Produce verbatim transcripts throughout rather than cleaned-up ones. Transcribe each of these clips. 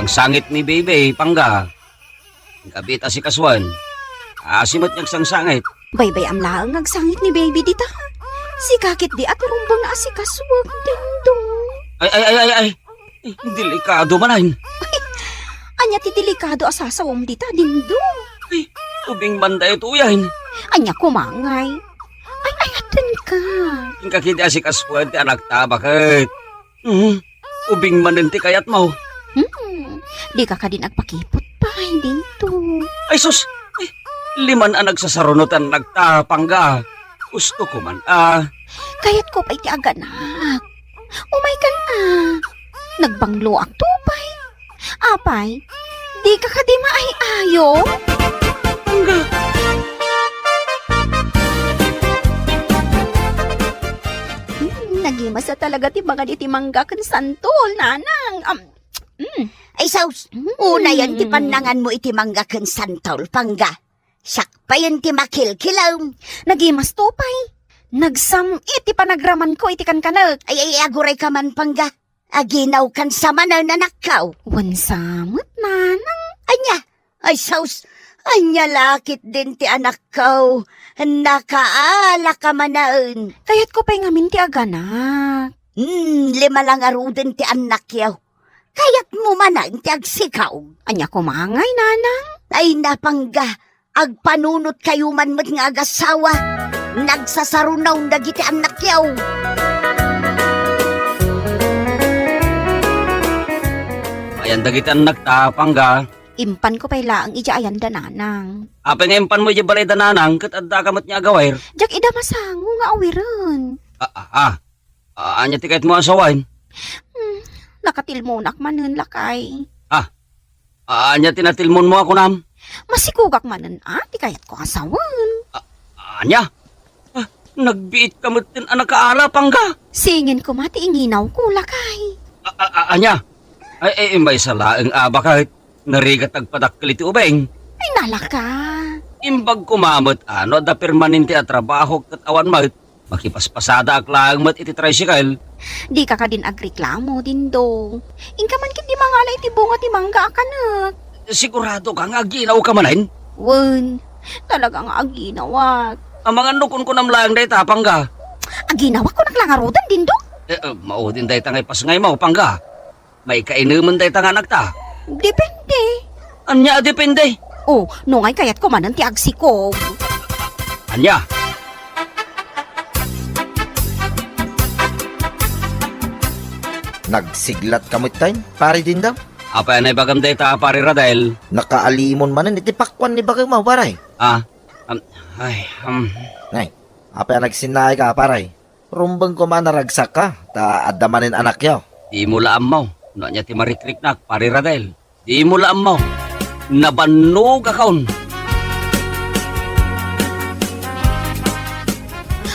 Ang sangit ni Baby, Pangga. Ang kabit a si Kaswan. Asi met nga agsangsangit. Baybay-am laeng nga agsangit ni Baby dita. Sika ketdi a ti rumbeng nga asikasoak, Dindong. Ay, ay, ay, ay, ay. Eh, delikado manen. Ania ti delikado a sasawem dita, Dindong? Ay, ubing man daytoyen. Ania koma ngay? Ay, ayatenka. Inka ketdi a si Kaswan ti anakta, baket? Hmm, ubing manen ti kayatmo. Hmm, dika kadin agpakipot pay, Dindong. Ay, sus! Ay, liman a nagsasarunot ti annakta, Pangga. Gusto ko man, ah. Kayatko pay ti aganak. Umaykan, ah. Nagbangloakto pay. Apay, dika kadi maay-ayo? Pangga. Hmm, nagimasa talaga ti bangad iti Mangga ken Santol, Nanang. Am, mm. Ay, sus! Mm. Unayen ti pannanganmo iti Mangga ken Santol, Pangga. Siak payen ti makilkilem. Nagimasto pay. Nagsam-it ti panagramanko iti kankanek. Ay, ay, agurayka man, Pangga. Aginawkan sa manen, anakko. Wen sa met, Nanang. Ania? Ay, sus! Ania la ketdin ti anakko? Nakaalaka manen. Kayatko pay ngamin ti aganak. Hmm, lima la ngaruden ti annakyo. Kayatmo manen ti agsikaw. Ania koma ngay, Nanang? Ay, Pangga, agpanunotkayo man met nga agasawa. Nagsasarunaw dagiti annakyo. Ayan dagiti annakta, Pangga. Impanko pay laeng idiay ayanda, Nanang. Apay nga impanmo idiay balayda, Nanang, ket addaka met nga agawir? Diak ida masango nga awiren. Ah, ah, ah. Ah, ania ti kayatmo a sawen? Hmm, nakatilmonak manen, lakay. Ah, ah, ania ti natilmonmo a kunam? Masikogak manen, a, ti kayatko a sawen. Ah, ania? Ah, nagbiitka metten a nakaala, Pangga. Singin koma ti inginawko, lakay. Ah, ah, ah, ania? Ay, ay, maysa laeng a baket. Narigat agpadakkel iti ubing. Ay, nalaka. Imbag koma met, a, no adda permanente a trabaho ket awan met, makipaspasadaak laeng met iti tricycle. Dika kadin agreklamo, Dindong. Inka man ketdi mangala iti bunga ti mangga a kanek. Siguradoka nga aginawka manen? Wen, talaga nga aginawak. Amangan no kunkunam laeng dayta, Pangga. Aginawak kunak la ngaruden, Dindong. Eh, eh, maudin dayta nga ipasngaymo, Pangga. Maikainemen dayta nga anakta? Depende. Ania a depende? Oh, no ngay kayatko manen ti agsikog. Ania? Nagsiglatka metten, Pare Dindong? Apay a naibagam dayta, Pare Radel? Nakaalimon manen iti pakuan ni bagemo, Pare. Ah, um, ay, um. Nay, apay a nagsinnaayka, Pare? Rumbeng koma a naragsakka, ta adda manen anakyo. Dimo la ammo no ania ti marikriknak, Pare Radel. Dimo la ammo. Nabannogakon.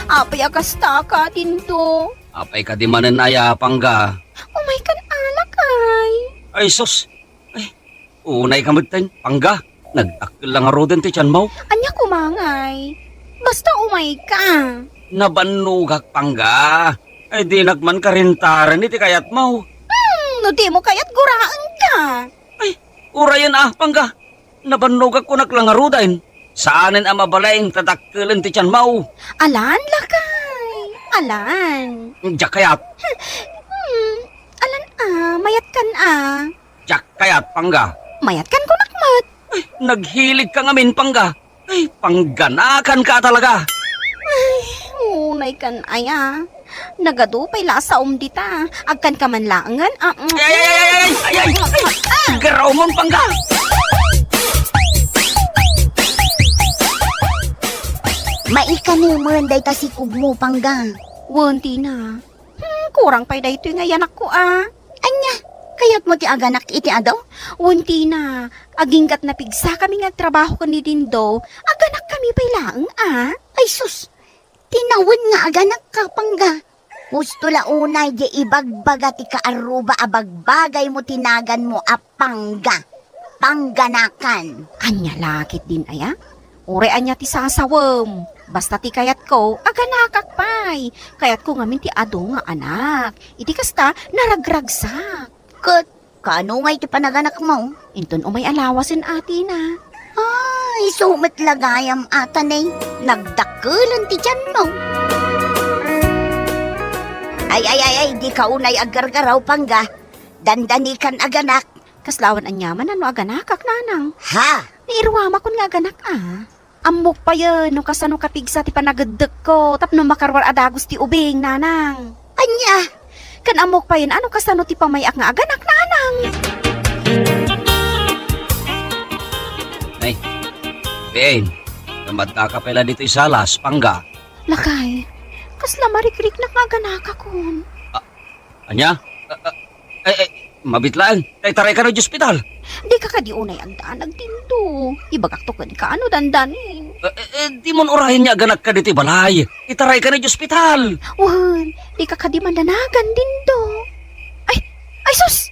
Apay a kastaka, Dindong? Apay kadi manen aya, Pangga? Umaykan, lakay. Ay, sus! Ay, unayka metten, Pangga. Nagdakkel la ngaruden ti tianmo. Ania koma ngay? Basta umayka. Nabannogak, Pangga. Ay, dinak man karintaren iti kayatmo. Hmm, no dimo kayat, guraenka. Ay, urayen a, Pangga. Nabannogak kunak la ngaruden. Saanen a mabalin ta dakkelen ti tianmo. Alan, lakay. Alan. Diak kayat. Hmm, alan a, mayatkan a. Diak kayat, Pangga. Mayatkan kunak met. Ay, naghiligka ngamin, Pangga. Ay, pangganakanka talaga. Ay, unaykan aya. Nagadu pay la a saom dita. Agkanka man laengen. Ah, mm. Ay, ay, ay, ay, ay, ay, ay, ay. Ah! Garaw mon, Pangga. Maikanemen dayta sikogmo, Pangga. Wen, Tina. Hmm, kurang pay daytoy nga yanakko a. Ania, kayatmo ti aganak iti adu? Wen, Tina, agingga't napigsakami nga agtrabaho ken ni Dindo, aganakkami pay laeng a. Ay sus, tinawen nga aganakka, Pangga. Husto la unay diay ibagbaga ti kaarruba a bagbagaymo ti naganmo a Pangga. Pangganakan. Ania la ketdin aya? Uray ania ti sasawem. Basta ti kayatko, aganakak pay. Kayatko ngamin ti adu nga anak. Iti kasta, naragragsak. Ket, Kaano ngay ti panaganakmo? Inton umay a lawasen a, Tina. Ay, isu met la gayam a, Tanay. Nagdakkelan ti tianmo. Ay, ay, ay, ay, dika unay aggargaraw, Pangga. Dandanikan aganak. Kasla awan aniaman no aganakak, nanang. Ha? Ni iruamakon nga aganak, a. Ammok payen no kasano kapigsa ti panageddekko tapno makaruar a dagus ti ubing, nanang. Ania? Ken ammok payen a no kasano ti pamay-ak nga aganak, nanang. Ay, Beng, namadka ka pay la ditoy salas, Pangga. Lakay, kasla marikriknak nga aganakakon. Ah, Ania? Ah, ah, ay, ay, mabiit laeng. Tay, itaray kano iti ospital. Dika kadi unay agdanag dindo. Ibagakto kenka no dandanin. Eh, eh, eh, dimon urayen nga aganakka ditoy balay. Itaray kano iti ospital. Wen, dika kadi madanagan dindo. Ay, ay sus!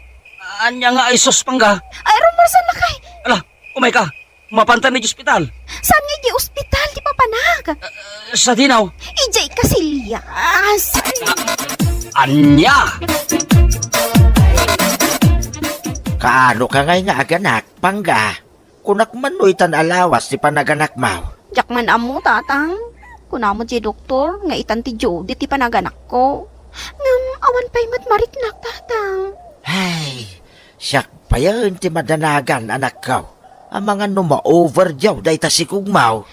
Ania nga ay sus, Pangga? Ay, rumarsan na kay. Ala, umayka. Mapantan iti ospital. Saan nga iti ospital ti mapanak? Eh, sa dinaw. Idiay Casillas. Ania? Kaano ka ngay nga aganak, Pangga? Kunak man no itan a lawas ti panaganakmo. Diak man ammo, Tatang. Kuna met ti doktor nga itan ti Judith ti panaganakko. Ngem awan pay met mariknak, Tatang. Ay, siak payen ti madanagan, anakko. Amangan no ma-over diaw dayta sikogmo.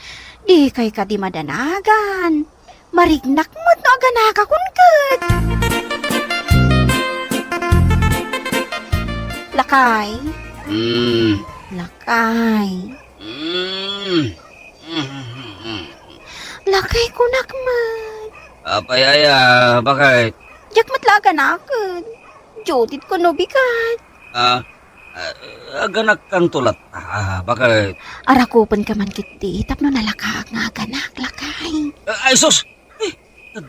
Dikay kadi madanagan. Mariknak met no aganakakon ket. Lakay. Mm. Lakay. Mm. Lakay, kunak met. Apay aya, bakit? Diak met la aganaken. Judith kuno bigat. Ah, ah, aganakkanto latta. Ah, bakit? Arakupenka man ketdi tapno nalakaak nga aganak, Lakay. Ah, ay sus! Eh,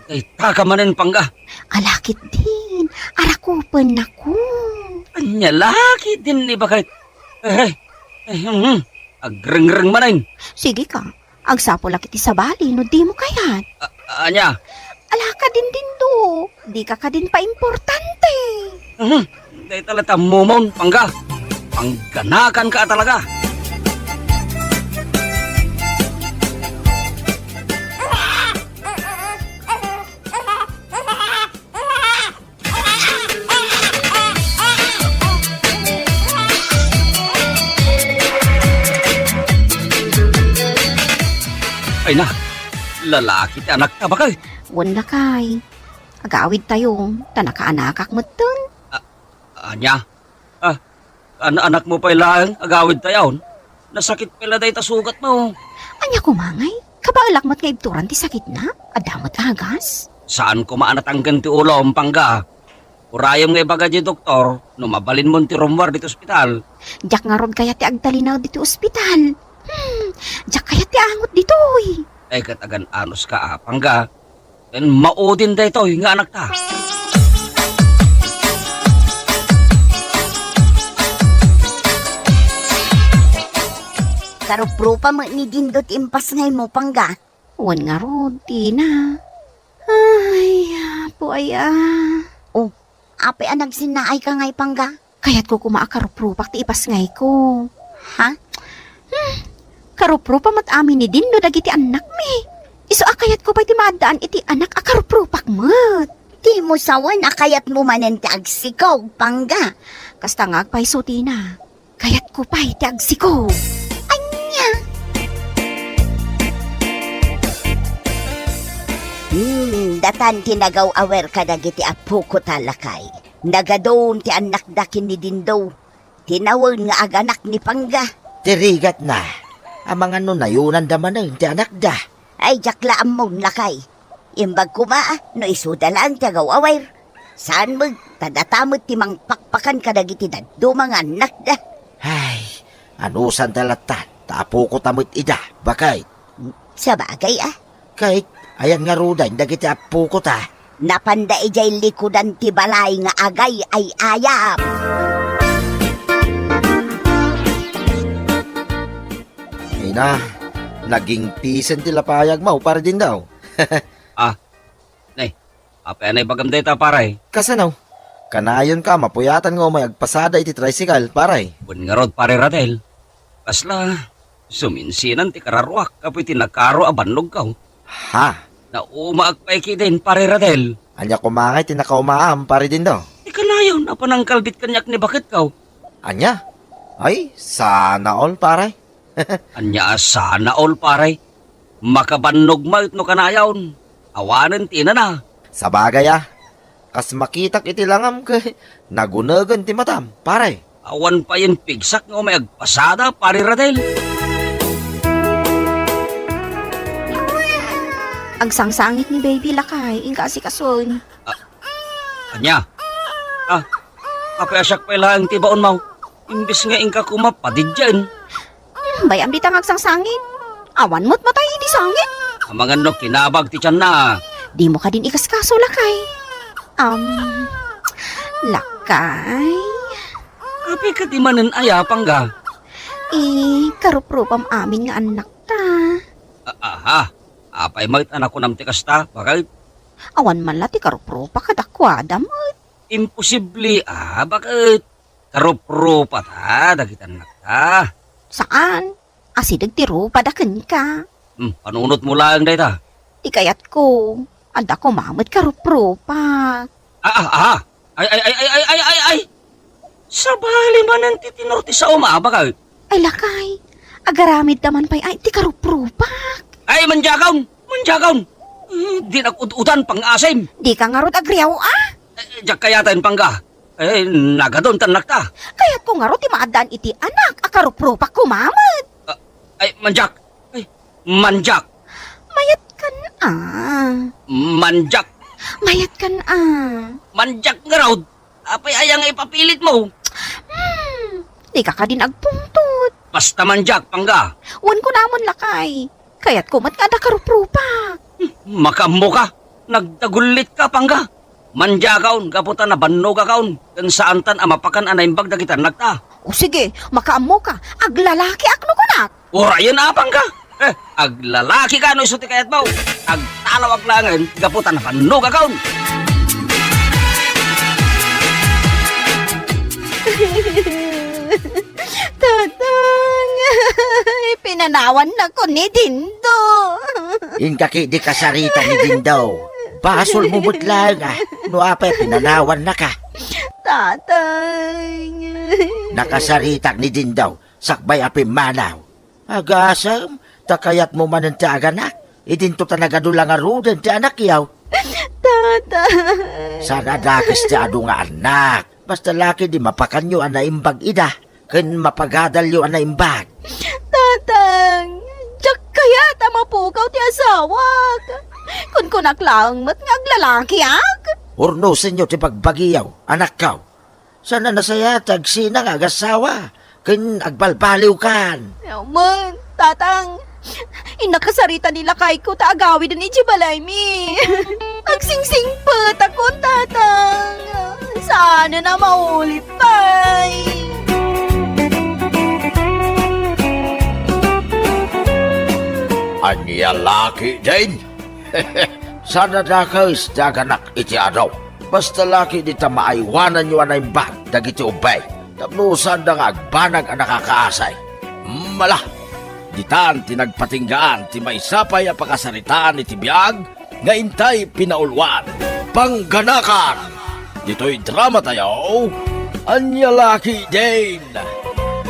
dayta ka manen, Pangga. Ala ketdin, arakupennakon. Ania la ketdin ni bakit? Eh, eh, eh, hmm, agrengreng manen. Sige ka, agsapulak iti sabali no dimo kayat. A-, ania? Ala kadin dindo, dika kadin paimportante. Mhm. Dayta latta momon, Pangga. Pangganakanka a talaga. Ay na, lalaki ti anakta, bakay? Wen, Lakay. Agawidtayo, ta nakaanakak metten. A-, ania? Ah, an-, anakmo pay laeng, agawidtayon? Nasakit pay la dayta sugatmo. Ania koma ngay? Kabaelak met nga ibturan ti sakitna? Adda met agas? Saan koma a natangken ti ulom, Pangga. Urayem nga ibaga ti doktor no mabalinmon ti rummuar ditoy ospital. Diak ngarud kayat ti agtalinaed ditoy ospital. Hmm, diak kayat ti angot ditoy. Ay, ket agan-anuska a, Pangga. Ken maudin daytoy nga anakta. Karuprupa met ni Dindo ti impasngaymo, Pangga. Wen ngarud, Tina. Ay, apo aya. Oh, apay a nagsinnaayka ngay, Pangga? Kayatko koma a karuprupak ti ipasngayko. Ha? Hmm, karuprupa met amin ni Dindo dagiti annakmi. Isu a kayatko pay ti maaddaan iti anak a karuprupak met. Dimo sawen a kayatmo manen ti agsikog, Pangga. Kasta nga agpayso, Tina. Kayatko pay ti agsikog. Ania? Hmm, datan ti nagaw-awer kadagiti appoko ta, Lakay. Nagadun ti annakda ken ni Dindo. Tinawen nga aganak ni Pangga. Ti rigatna, amangan no nayunanda manen ti anakda. Ay, diak la ammon, Lakay. Imbag koma, no isuda laeng ti agaw-awer. Saan met, ta data met ti mangpakpakan kadagiti dadduma nga annakda. Ay, anusanta latta, ta apokota met ida, bakay. Sabagay, a. Kay, ayan ngaruden dagiti appokota. Napanda idiay likudan ti balay nga agay-ay-ayam. Ay na, nagingpisen ti lapayagmo, pare Dindo. Ah, nay, apay a naibagam dayta, pare? Kasano? Kanayonka, mapuyatan nga umay agpasada iti tricycle, pare. Wen ngarud, Pare Radel. Kasla, suminsinan ti kararuak gapu iti nakaro a bannogko. Ha? Naumaak pay ketdin, Pare Radel. Ania koma ngay ti nakaumaam, Pare Dindo? Ti kanayon a panangkalbit kaniak ni baketko. Ania? Ay, sana all, pare. Ania a sana all, pare? Makabannog met no kanayon. Awanen ti inana. Sabagay a, kas makitak iti langam ket nagunegen ti matam, pare. Awan payen pigsak nga umay agpasada, Pare Radel. Agsangsangit ni baby, lakay, inka asikason. Ah, ania? Ah, apay a siak pay laeng ti baonmo? Imbes nga inka koma padiddien. Hmm, bay-am dita nga agsangsangit. Awan met matay idi sangit. Amangan no kinabag ti tianna. Dimo kadin ikaskaso, lakay. Am, lakay. Apay kadi manen aya, Pangga? Eh, karuprupam amin nga annakta. A-, aha. Apay met a nakunam ti kasta, baket? Awan man la ti karuprupa kadakuada met. Imposible a, baket? Karuprupa ta dagiti annakta. Saan? Asideg ti rupada kenka. Hmm, panunotmo laeng dayta. Ti kayatko, adda koma met karuprupak. Ah, ah, ah! Ay, ay, ay, ay, ay, ay, ay, ay! Sabali manen ti tenor ti saom a, baket? Ay, lakay, agaramidda man pay ay ti karuprupak. Ay, mandiakon! Mandiakon! Eh, dinak ud-udan, pang-asim! Dika ngarud agriaw, a? Eh, diak kayaten, Pangga. Eh, nagadun ti annakta. Kayatko ngarud ti maaddaan iti anak a karuprupak koma met. Ah, ay, mandiak. Ay, mandiak. Mayatkan a. Mandiak. Mayatkan a. Mandiak ngarud. Apay aya nga ipapilitmo? Hmm, dika kadin agpungtot. Basta mandiak, Pangga. Wen kunamon, lakay. Kayatko met nga adda karuprupak. Hmm, makaammoka. Nagdagullitka, Pangga. Mandiakon gapu ta nabannogakon ken saantan a mapakan a naimbag dagiti annakta. O sige, makaammoka. Aglalakiak no kunak. Urayen a, Pangga. Eh, aglalakika no isu ti kayatmo. Agtalawak laengen gapu ta nabannogakon. Tatang, ipinanawannakon ni Dindo. Inka ketdi kasarita ni Dindo. Basolmo met laeng a no apay pinanawannaka. Tatang. Nakasaritak ni Dindo sakbay a pimmanaw. Agasem, ta kayatmo manen ti aganak. Idinto ta nagadu la ngaruden ti anakyo. Tatang. Saan a dakes ti adu nga annak. Basta la ketdi mapakanyo a naimbag ida, ken mapagadalyo a naimbag. Tatang, diak kayat a mapukaw ti asawak. Kunkunak laeng met nga aglalakiak. Urnosenyo ti bagbagiyo, anakko. Saan a nasayaat ti agsina nga agassawa ken agbalbaliwkan. Amen, Tatang. Innak kasarita ni lakayko ta agawiden idiay balaymi. Agsingsingpetakon, Tatang. Saanen a maulip pay. Ania la ketdin? Saan a dakes ti aganak iti adu. Basta la ketdi ta maaywananyo a naimbag dagiti ubbing tapno saanda nga agbanag a nakakaasay. Mala, ditan ti nagpatinggaan ti maysa pay a pakasaritaan iti biag nga intay pinauluan. Pangganakan! Ditoy dramatayo, Ania la ketdin?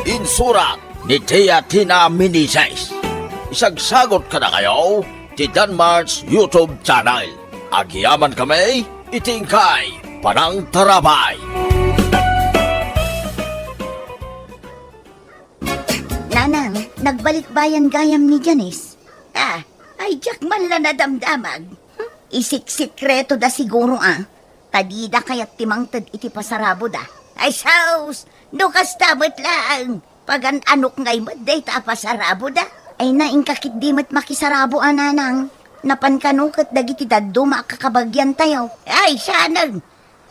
Insurat ni Tia Tina Meneses. Isagsagot kadakayo ti Danmar's YouTube channel. Agyamankami iti inkay panangtarabay. Nanang, nagbalikbayan gayam ni Janice. Ah, ay diak man la nadamdamag. Isiksikreto da siguro, a. Ta dida kayat ti mangted iti pasaraboda. Ay sus, no kasta met laeng, pagan-anok ngay met dayta a pasaraboda. Ay na, inka ketdi met makisarabo a, Nanang. Napan kano ket dagiti dadduma a kakabagiantayo. Ay, saan?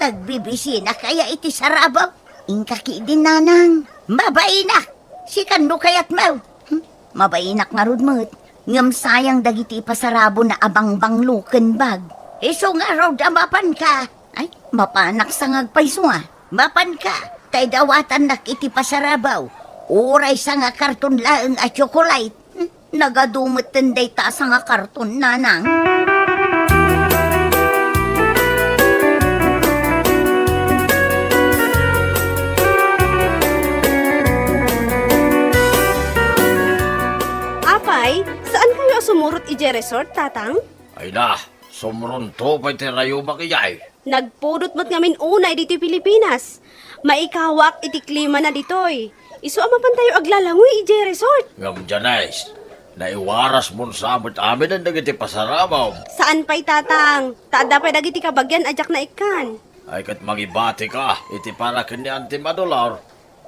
Agbibisinak aya iti sarabo? Inka ketdi, Nanang. Mabainak. Sikan no kayatmo. Hmm, mabainak ngarud met. Ngem sayang dagiti ipasarabona a bangbanglo ken bag. Isu ngarud a mapanka. Ay, Mapanak sa nga agpayso a. Mapanka, tay dawatannak iti pasarabaw. Uray sa nga karton laeng a tsokolate. Hmm, nagadu metten dayta a sa nga karton, nanang. Apay, saan kayo a sumurot idiay resort, Tatang? Ay na, sumronto pay ti rayumak idiay. Nagpudot met ngamin unay ditoy Pilipinas. Maikawak iti klima na ditoy. Isu a mapantayo aglalangoy idiay resort. Ngem, Janice, naiwarasmon sa met aminen dagiti pasarabam. Saan pay, Tatang? Ta adda pay dagiti kabagian a diak naikkan. Ay, ket mangibatika iti para ken ni Antim a Dolor.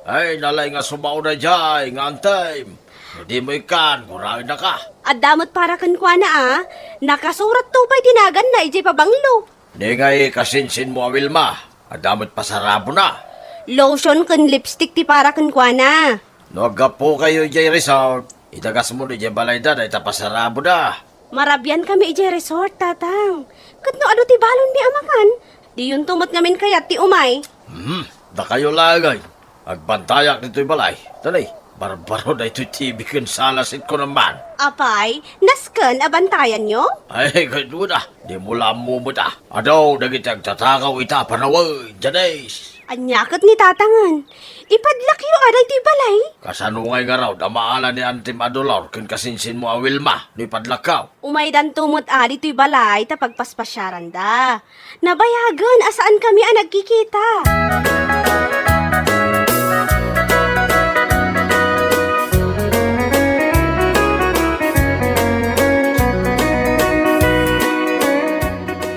Ay, nalay nga sumao daydiay nga Antim. No dimo ikkan, guraennaka. Adda met para kenkuana a. Nakasuratto pay ti naganna idiay pabanglo. Ni ngay kasinsinmo a Wilma, adda met pasarabona. Lotion ken lipstick ti para kenkuana. No aggapukayo idiay resort, idagasmon idiay balayda dayta pasaraboda. Marabiankami idiay resort, Tatang. Ket no adu ti balonmi a makan, diyonto met ngamin kayat ti umay. Hmm, dakayo laeng ay. Agbantayak ditoy balay. Tanay, barbaro daytoy T V ken sala set ko naman. Apay, nasken a bantayanyo? Ay, kayatmo da. Dimo la ammo met a. Adu dagiti agtatakaw ita a panawen, Janice. Ania ket ni Tatangen? Ipadlakyo a daytoy balay? Kasano ngay ngarud a maala ni Antim a Dolor ken kasinsinmo a Wilma no ipadlakkaw? Umaydanto met a ditoy balay ta pagpaspasiaranda. Nabayagen a saankami a nagkikita.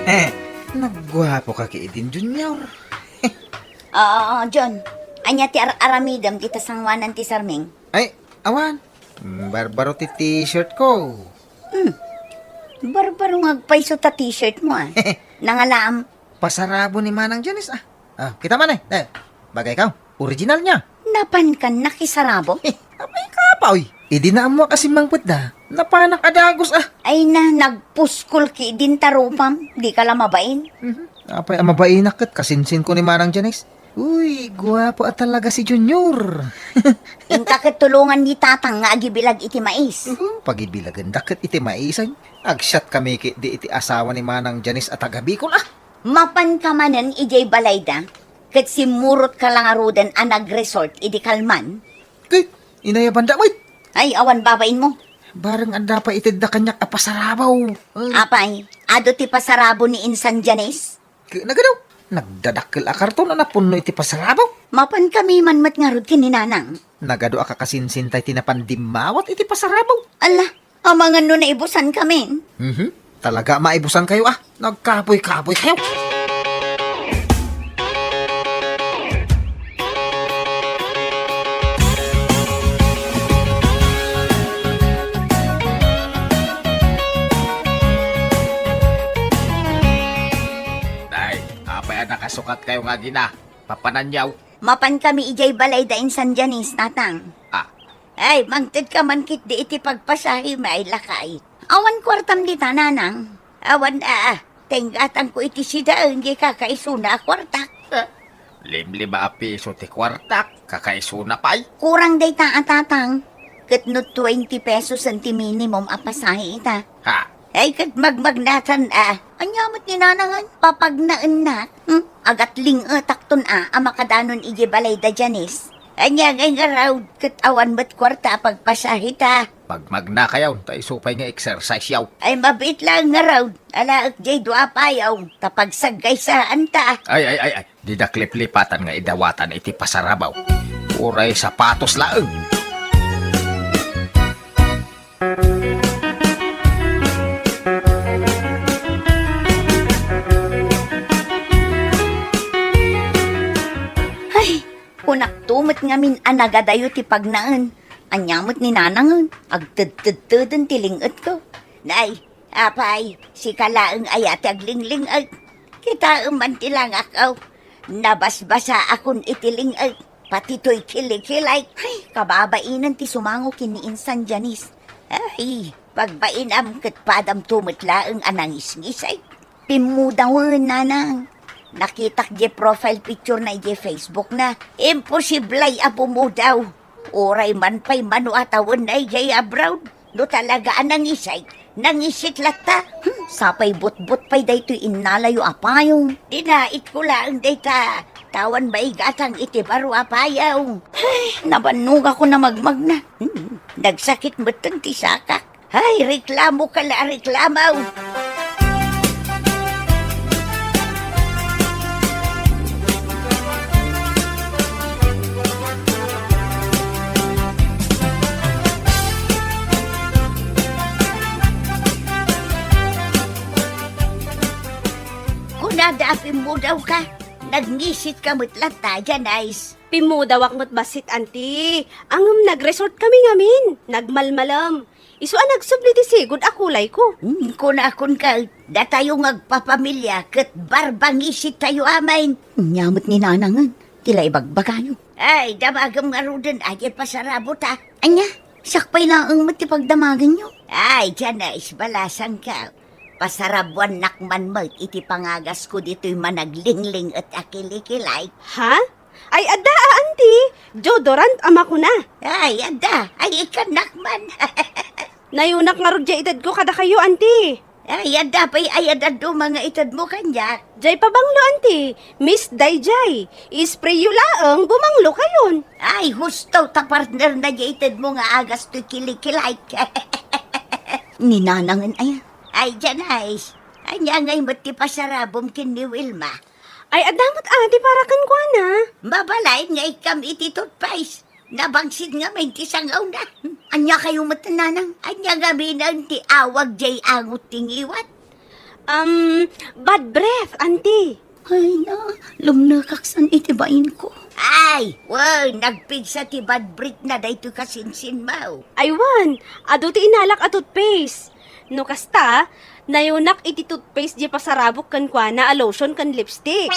Eh, nagguapo ka ki idin, Junior. Oo, John. Ania ti ar-aramidem dita sangoanan ti sarming? Ay, awan. Mm, barbaro ti t-shirt ko. Hmm. Barbaro nga agpayso ta t-shirt mo, ah. Nangalaam. Pasarabo ni Manang Janice, ah. Ah, kita man, eh. Eh, bagay ka. Original niya. Napankan nakisarabo? Eh, apay ka pa, oy. Idi naammo a simmangpet da. Napanak a dagus, ah. Ay na, nagpuskol ki din tarupam. Di ka la mabain. Mhm. Apay a mabainak ket kasinsin ko ni Manang Janice. Uy, guwapo a talaga si Junior. Inka ket tulongan ni Tatang nga agibilag iti mais. Uhu, pagibilagenda ket iti mais, ay. Agsiat kami ketdi iti asawa ni Manang Janice a taga Bicol, ah. Mapanka manen idiay balayda, ket simmurot ka la ngaruden a nagresort idi kalman. Ket, inayabanda met. Ay, awan babainmo. Bareng adda pay itedda kaniak a pasarabaw. Ay. Apay, adu ti pasarabo ni Insan Janice? Ket nagadu, nagdadakkel a karton a napunno iti pasarabo. Mapankami man met ngarud ken ni Nanang. Nagadu a kakasinsinta iti napan dimmawat iti pasarabo. Ala, amangan no naibusankami. Mhm. Talaga maibusankayo, ah. Nagkapoy-kapoykayo. Nay, apay a nakasukatkayo nga agina? Papananyaw? Mapankami idiay balay da Insan Janice, Tatang. Ah. Ay, mangtedka man ketdi iti pagpasahe, may lakay. Awan kuartam dita, Nanang. Awan, ah, ah. Tenggatangko iti sidaen, di kakaisuna a kuartak. Eh, limlima a piso ti kuartak, kakaisuna pay. Kurang dayta a, Tatang. Ket no twenty pesos ti minimum a pasahe ita. Ha? Ay, ket magmagnatan a. Ania met ni Nanangen? Papagnaennak. Hmm? Agatling-etakton a, a makadanon idiay balay da Janice. Ania ngay ngarud, ket awan met kuarta a pagpasahe ta. Magmagnakayaw, ta isu pay nga exercise yaw. Ay, mabiit laeng ngarud. Alaek diay dua payaw, ta pagsaggaysaanta. Ay, ay, ay, ay. Didak liplipatan nga idawatan iti pasarabaw. Uray sapatos laeng. Ay, kunakto met ngamin a nagadayo ti pagnaen. Ania met ni Nanangen, agtedtedteden ti ling-etko. Nay, apay, sika laeng aya ti aglingling-et. Kitaem man ti langak, aw. Nabasbasaakon iti ling-et. Pati toy kilikilay. Ay, kababainen ti sumango ken ni Insan Janice. Ay, pagbainam ket padamto met laeng a nangisngisay. Pimmudawen, Nanang. Nakitak diay profile picture na idiay Facebook na. Imposible a pumudaw. Uray man pay mano a tawen na idiay abroad. No talaga a nangisit, nangisit latta. Hmm, sapay butbot pay daytoy innalayo a payong. Dinait ko laeng dayta, ta awan maigatang iti baro a payong. Ay, nabannogakon a magmagna. Hmm, nagsakit metten ti sakak. Ay, reklamo ka la, reklamo. Kunada a pimmudaw ka, nagngisit ka met latta, Janice. Pimmudawak met bassit, Auntie. Ngem nag-resort kami ngamin. Nagmalmalem. Isu a nagsubli ti sigud a kulayko. Hmm, kunakon ka, datayo nga agpapamilia ket barbangisit tayo amin. Ania met ni Nanangen, ti la ibagbagayo. Ay, damagem ngaruden, ania pasarabot a. Ania, siak pay laeng met ti pagdamagenyo. Ay, Janice, balasangka. Pasarabuannak man met iti pangagasko ditoy managlingling et a kilikilay. Ha? Ay, adda a, Auntie. Deodorant a makuna. Ay, adda. Ay, ikannak man. Nayunak ngarud diay itedko kadakayo, Auntie. Ay, adda pay ay adda duma nga itedmo kaniak. Diay pabanglo, Auntie. Mist daydiay. Isprayyo laeng, bumanglo kayon. Ay, husto ta partner na diay itedmo nga agas toy kilikilay. Ni Nanangen aya. Ay, Janice. Ania ngay met ti pasarabom ken ni Wilma? Ay, adda met a, ti para kenkuana. Mabalin nga ikkam iti toothpaste. Nabangsit ngamin ti sangawna. Ania kayo met, Nanang? Ania ngamin ti awag diay angot ti ngiwat? Um, bad breath, Auntie. Ay na, lumnekak san iti bainko. Ay, wen, nagpigsa ti bad breath na daytoy kasinsinmo. Ay, wen, adu ti inalak a toothpaste. No kasta, nayunak iti toothpaste diay pasarabok kenkuana a lotion ken lipstick.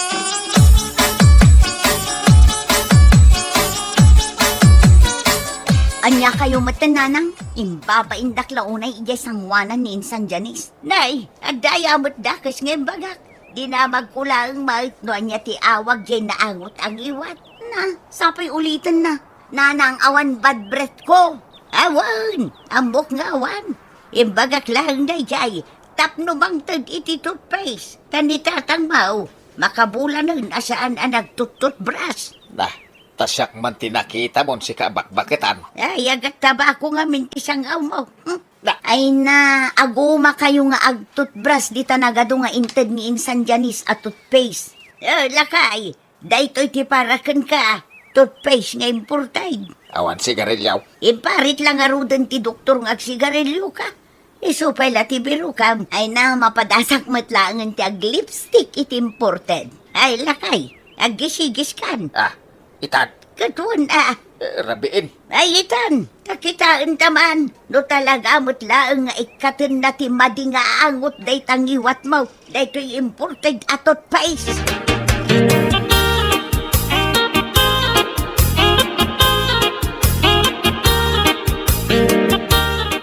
Ania kayo met, Nanang? Imbabaindak la unay idiay sangoanan ni Insan Janice. Nay, adda aya met dakes nga imbagak. Dinamagko laeng met no ania ti awag diay naangot a ngiwat. Na, sapay uliten na. Nanang, awan bad breath ko. Awan, ammok nga awan. Imbagak laeng daydiay, tapno mangted iti toothpaste. Ta ni tatangmo, makabulanen a saan a nagtut-toothbrush. Nah, ta siak man ti nakitam on sika a bakbaketan. Ay, agattabako ngamin ti sangawmo. Hmm? Na. Ay na, aguma kayo nga agtutbras dita nagadu nga inted ni Insan Janice a toothpaste. Eh, lakay, daytoy ti para kenka, toothpaste nga imported. Awan sigarilyo. Imparit la ngaruden ti doktor nga agsigarilyo ka. Isu pay la ti birokam, ay na, mapadasak met laengen ti aglipstick iti imported. Ay, lakay, aggisigiskan. Ah, itan. Ket wen a. Eh, rabiin. Ay, itan, ta kitaenta man, no talaga met laeng nga ikkatenna ti madi nga aangot dayta ngiwatmo, daytoy imported a toothpaste.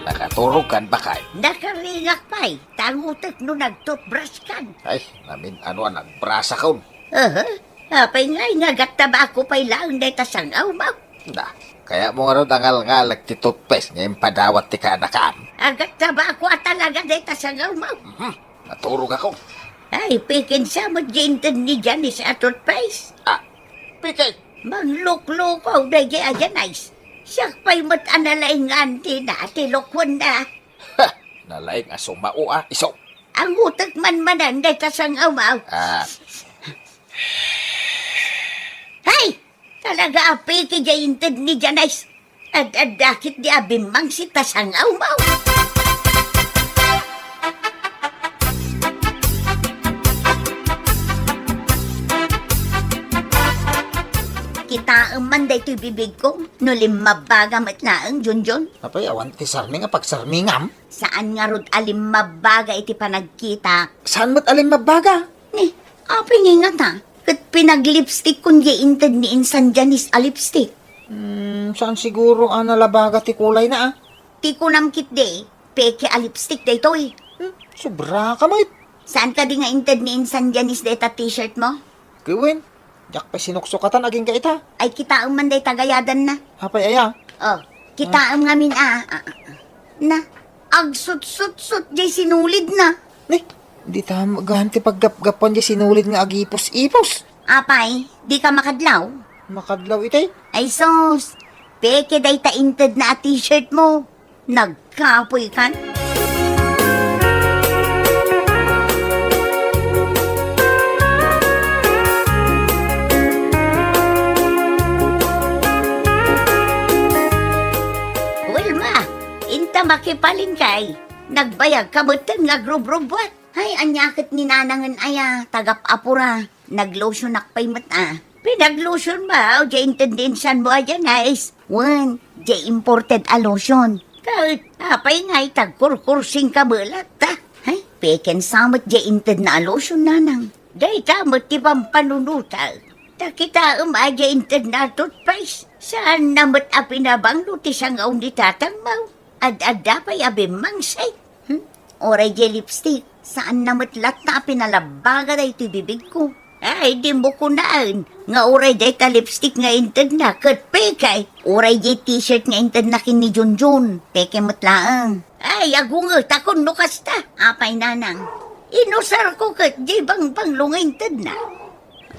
Nakaturogkan, bakay? Nakaringak pay, ta angotek no nagtutbraskan. Ay, namin ano a nagbrasakon. Aha. Apay ngay nga agattabako pay laeng dayta sangawmo? Na, kayatmo ngarud a ngalngalek ti toothpaste nga impadawat ti kaanakam? Agattabako a talaga dayta sangawmo? Mhm. Naturogakon. Ay, pikinsa met diay inted ni Janice a toothpaste? Ah, piki. Mangluklukaw daydiay a Janice. Siak pay met a nalaing nga antina ti lukuenna. Ha! Nalaing a sumao a isu. Angotek man manen dayta sangawmo. Ah. Hay! Talaga a piki diay inted ni Janice. Ad-adda ketdi a bimmangsit ta sangawmo. Kitaem man daytoy bibigko, no limmabbaga met laeng, Junjun. Apay, awan ti sarming a pagsarmingam? Saan ngarud a limmabbaga iti panagkitak? Saan met a limmabbaga? Ni, apay nga ingata? Ket pinaglipstickon diay inted ni Insan Janice a lipstick. Hmm, saan siguro a nalabaga ti kulayna, ah? Ti kunam ketdi, peke a lipstick daytoy. Hmm, sobraka met. Saan kadi nga inted ni insan Janice dayta t-shirt mo? Ket wen, diak pay sinuksukatan agingga ita. Ay, kitaem man dayta gayadanna. Apay aya? Oh, kitaem ngamin a. Ah, ah, ah. Na, agsutsutsut jay sinulidna. Ni, dita met gayam ti paggapgapuan jay sinulid nga agipus-ipus. Apay, dika makadlaw? Makadlaw itay? Ay sus, peke dayta intedna a t-shirt mo. Nagkapuykan? Wilma, inta makipalengke. Nagbayagka metten nga agrubrubbuat. Ay, ania ket ni nanangen aya, tagap-apura. Naglotionak pay met a. Pinaglotionmo, diay inted ni insanmo a Janice. Wen, diay imported a lotion. Ket, apay ngay ta agkurkursingka met latta? Ay, peken sa met diay intedna a lotion, nanang. Dayta met ti pampanunotak. Ta kitaem a diay intedna a toothpaste. Saanna met a pinabanglo ti sangaw ni tatangmo. Ad-adda pay a bimmangsit. Hmm? Uray diay lipstick, saanna met latta a pinalabaga daytoy bibigko. Ay, dimo kunaen nga uray dayta lipstick nga intedna ket peke, uray diay t-shirt nga intedna ken ni Junjun, peke met laeng. Ay, agungetakon no kasta. Apay, nanang, inusarko ket diay bangbanglo nga intedna.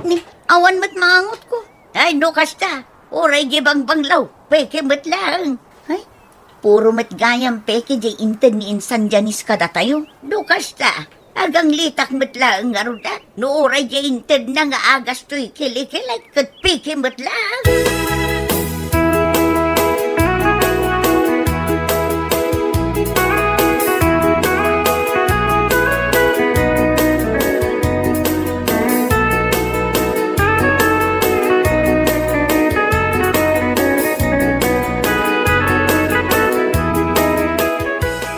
Ni, awan met mangangutko. Ay, no kasta, uray diay bangbanglo, peke met laeng. Ay, puro met gayam peke diay inted ni insan Janice kadatayo. No kasta, aganglitak met laeng ngarud a. No uray diay intedna nga agastoy kilikilay ket peke met laeng.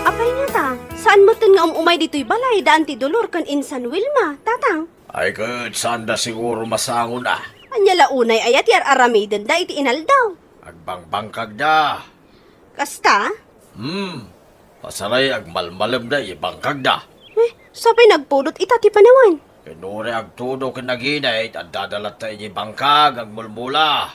Apay ngata, saan metten nga um-umay ditoy balay da Auntie Dolor ken insan Wilma, tatang? Ay, ket saanda siguro masangon a. Ania la unay aya ti ar-aramidenda iti inaldaw? Agbangbangkagda. Kasta? Hmm. Pasaray agmalmalemda iti bangkagda. Eh, sapay nagpudot ita ti panawen? Ken uray agtudo ken aginit, addada latta iti bangkag, agmulmula.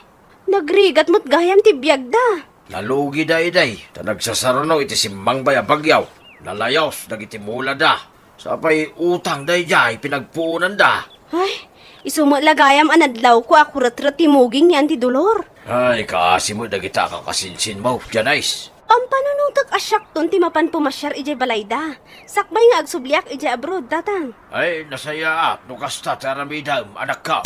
Nagrigat met gayam ti biagda. Nalugida idiay, ta nagsasarno iti simmangbay a bagyo. Nalayos dagiti mulada. Sapay utang daydiay pinagpuonanda. Ay, isu met la gayam a nadlawko a kuretret ti muging ni Auntie Dolor. Ay, kaasi met dagita a kakasinsinmo, Janice. Pampanunotek a siakton ti mapan pumasiar idiay balayda. Sakbay nga agsubliak idiay abroad, tatang. Ay, nasayaat no kasta ti aramidem, anakko.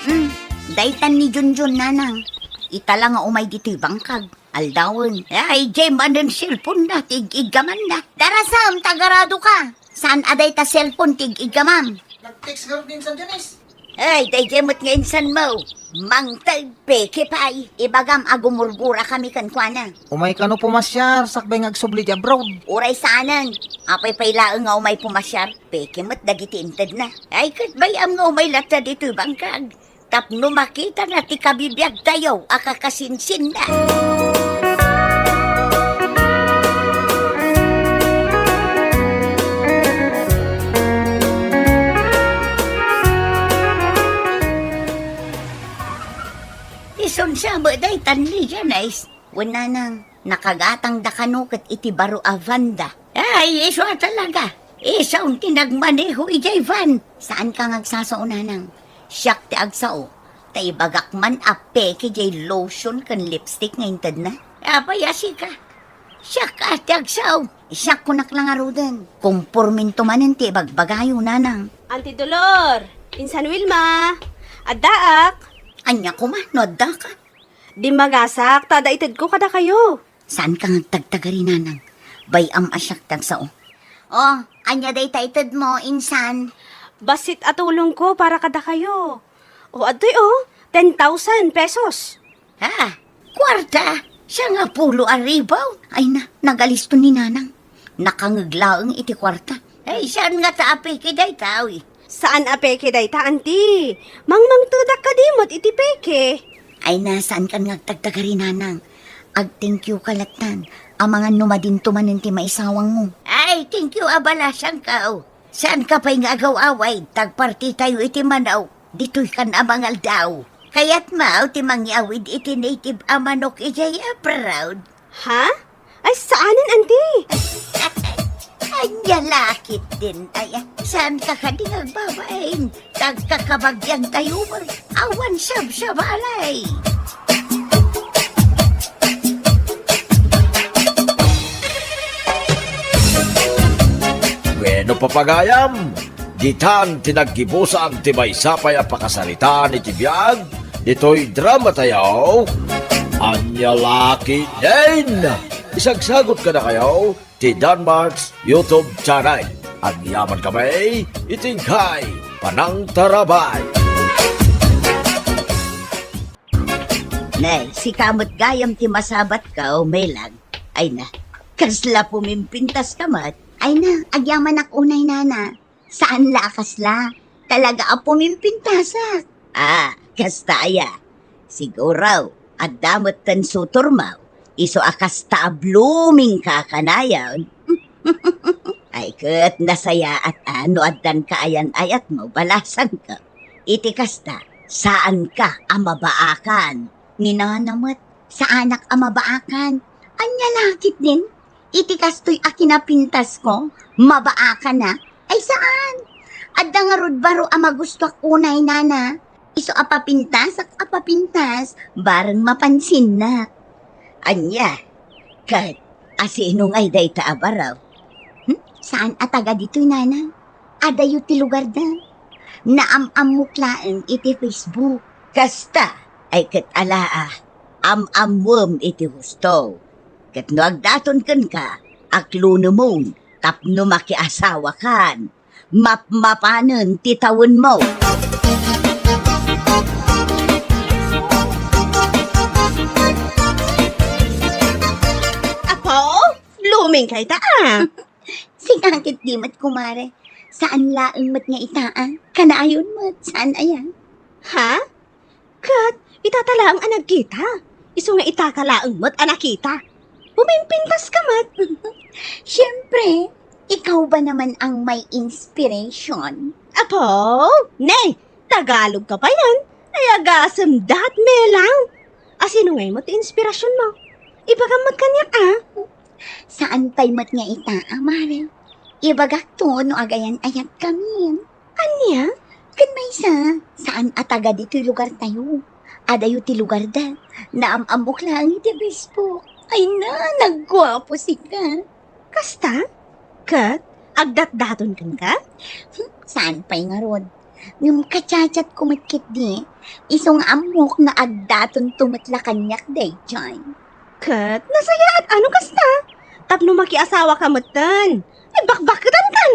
Hmm, daytan ni Junjun, nanang. Ita la nga umay ditoy bangkag. Aldawen. Ay, diay manen cellphone-na ti ig-iggamanna. Darasam, ta agarado ka. Saan a dayta cellphone ti ig-iggamam? Nag-text ngarud ni insan Janice. Ay, daydiay met nga insanmo. Mangted, peke pay. Ibagam a gumurgura kami kenkuana. Umay kano pumasiar, sakbay nga agsubli ti abroad. Uray saanen. Apay pay laeng nga umay pumasiar, peke met dagiti intedna. Ay, ket bay-am nga umay latta ditoy bangkag. Tapno makitana ti kabibiagtayo a kakasinsinna. Isun sa met daytan ni Janice. Wen nanang, nakagatangda kano ket iti baro a vanda. Ay, isu a talaga. Isun ti nagmaneho idiay van. Saanka nga agsasao, nanang. Siak ti agsao. Ta ibagak man a peke diay lotion ken lipstick nga intedna. Apay a sika? Siak a ti agsao. Siak kunak la ngaruden. Kompormento manen ti ibagbagayo, nanang. Auntie Dolor, insan Wilma, addaak. Ania koma no addaka? Dimmagasak, ta adda itedko kadakayo. Saanka nga agtagtagari, nanang. Bay-am a siak ti agsao. Oh, ania dayta itedmo, insan? Bassit a tulongko para kadakayo. Oh, adtoy, oh, ten thousand pesos. Ha? Kuarta? Sangapulo a ribu? Ay na, nagalisto ni nanang. Nakangeg laeng iti kuarta. Ay, saan ngata a peke dayta, uy? Saan a peke dayta, anti. Mangmangtedak kadi met iti peke. Ay na, saan kan nga agtagtagari, nanang. Ag-thank you ka lattan. Amangan no madinto manen ti maisawangmo. Ay, thank you a balasangko. Saan ka pay nga agaw-away, tagparti tayo iti manok. Ditoy kan a mangaldaw. Kayat mo ti mangiawid iti native a manok idiay abroad? Ha? Ay, saanen, anti? Anya lakit din, ay, saan ka kadi nga agbabain? Tagkakabagian tayo, awan sabsabalay. Bueno, papagayam, ditan ti naggibusan ti maysa pay a pakasaritaan iti biag ditoy drama tayo. Anya lakit din! Isagsagot kadakayo ti Danmark's YouTube channel. Agyaman kami iti kay panangtarabay. Nay, sika met gayam ti masabatko, Melang. Ay na, kasla pumimpintas ka met. Ay na, agyamanak unay, nana. Saan la a kasla. Talaga a pumimpintasak. Ah, kasta aya. Siguro, adda metten sutormo. Isu a kasta a blooming ka kanayon. Ay, ket nasayaat a no addan kaayan-ayatmo, balasangko. Iti kasta, saanka a mabaakan. Ni nana met, saanak a mabaakan. Anya lakit din? Iti kastoy a kinapintasko, mabaakan a? Ay, saan? Adda ngarud baro a magustuak unay, nana. Isu a papintasak a papintas, bareng mapansinnak. Ania? Ket, asino ngay dayta a baro? Hmm? Saan a taga ditoy, nana? Adayo ti lugarda. Naam-ammok laeng iti Facebook. Kasta, ay ket ala a, am-ammoem iti husto. Ket no agdaton kenka, aklonemon tapno makiasawakan. Mapmapanen ti tawenmo. Apo, blooming kayta a. Sika ket di met, kumare. Saan laeng met nga ita a. Kanayon met, saan aya? Ha? Ket itata laeng a nagkita. Isu nga itaka laeng met a nakita. Pumimpintas ka met. Siempre, ikaw ba naman ang may inspiration? Apo, ne, Tagalog ka pa yan. Ay, agasem dat, Melang. Asino ngay met ti inspirasyon mo? Ibagam met kaniak, a. Saan pay met nga ita a, mare. Ibagak to no agayan-ayat kami. Ania? Ken maysa, saan a taga ditoy lugar tayo. Adayo ti lugarda. Naam-ammok laeng iti Facebook. Ay na, nagguapo sika. Kasta? Ket, agdatdaton kenka? Hmm, saan pay ngarud? Ngem kachatchat ko met ketdi. Isu nga ammok nga agdaton to met la kaniak daytoy. Ket nasayaat a no kasta. Tapno makiasawa ka metten. Ay, bakbakketan kan.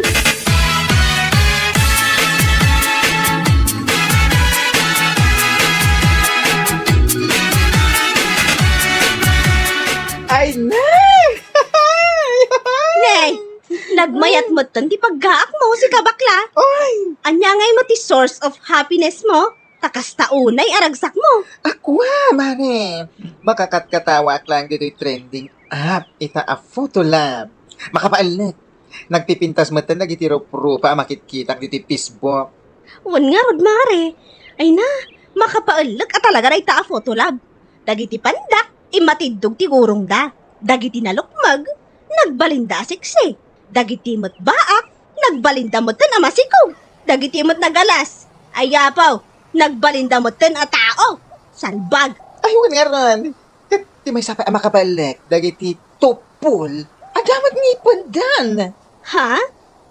Ay, nay! Nay, nagmayat metten ti paggaak mo, sika bakla. Oy! Ania ngay met ti source of happiness mo? Ta kasta unay a ragsak mo. Akua, mare. Makakatkatawaak laeng ditoy trending app, ita a Photo Lab. Makapaellek. Nagpipintas metten dagiti ruprupa a makitkitak ditoy Facebook. Wen ngarud, mare. Ay na, makapaellek a talaga dayta a Photo Lab. Dagiti pandak, immatiddog ti gurongda. Dagiti nalukmeg, nagbalinda a seksi. Dagiti met baak, nagbalinda metten a masikog. Dagiti met nagalas, ay apo, nagbalinda metten a tao. Salbag. Ay, wen ngarud. Ket ti maysa pay a makapaellek dagiti tuppol, adda met ngipendan. Ha?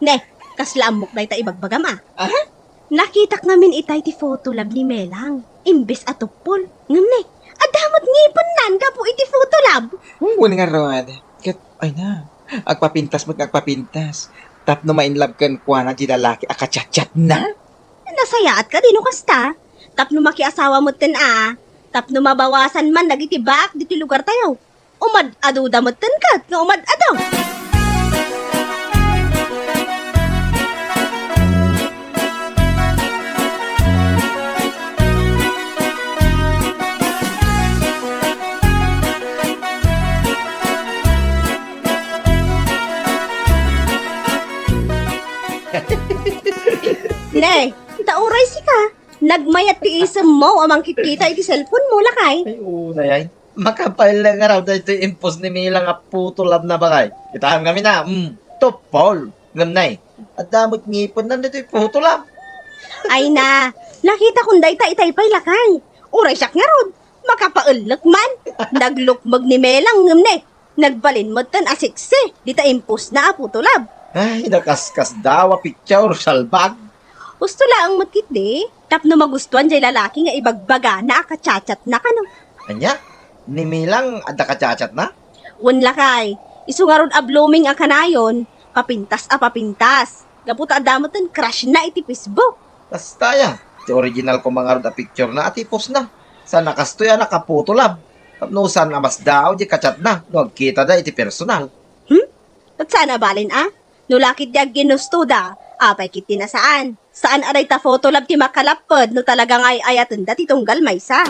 Ne, kasla ammok dayta ibagbagam a. Ah? Nakitak ngamin itay ti Photo Lab ni Melang, imbes a tuppol. Ngem ne, adda met ngipendan gapu iti Photo Lab. Hmm, wen ngarud. Ket, ay na, agpapintas met nga agpapintas. Tapno ma-in love kenkuana ti lalaki a kachatchatna? Nasayaat kadi no kasta. Tapno makiasawa metten a. Tapno mabawasan man dagiti baak ditoy lugar tayo. Umad-aduda metten ket nga umad-adu. Nagmayat ti isemmo a mangkitkita iti cellphone mo, lakay. Ay, unay, ay. Makapaelleng ngarud daytoy impos ni Mela nga Photo Lab na, bakay. Kitaem ngamin a, mm, tupol. Ngem nay, adda met ngipenna daytoy Photo Lab. Ay na, nakitakon dayta itay pay, lakay. Uray siak ngarud, makapaellek man. Naglukmeg ni Mela ngem ne, nagbalin metten a seksi dita impos na a Photo Lab. Ay, nakaskasdaaw a picture, salbag. Husto laeng met ketdi, tapno magustuan jay lalaki nga ibagbagana a kachatchatna kano. Ania? Ni Mela adda kachatchatna? Wen, lakay, isu ngarud a blooming a kanayon, papintas a papintas. Gapu ta adda metten crush na iti Facebook. Kasta aya, ti original koma ngarud a picture na a ti post na. Saan a kastoy a naka-Photo Lab. Tapno saan a masdaaw ti kachatna no agkitada iti personal. Hmm? Ket saan a balin a? No la ketdi agginustoda, apay ketdi a saan? Saan a dayta Photo Lab ti makalapped no talaga nga ay-ayatenda ti tunggal maysa.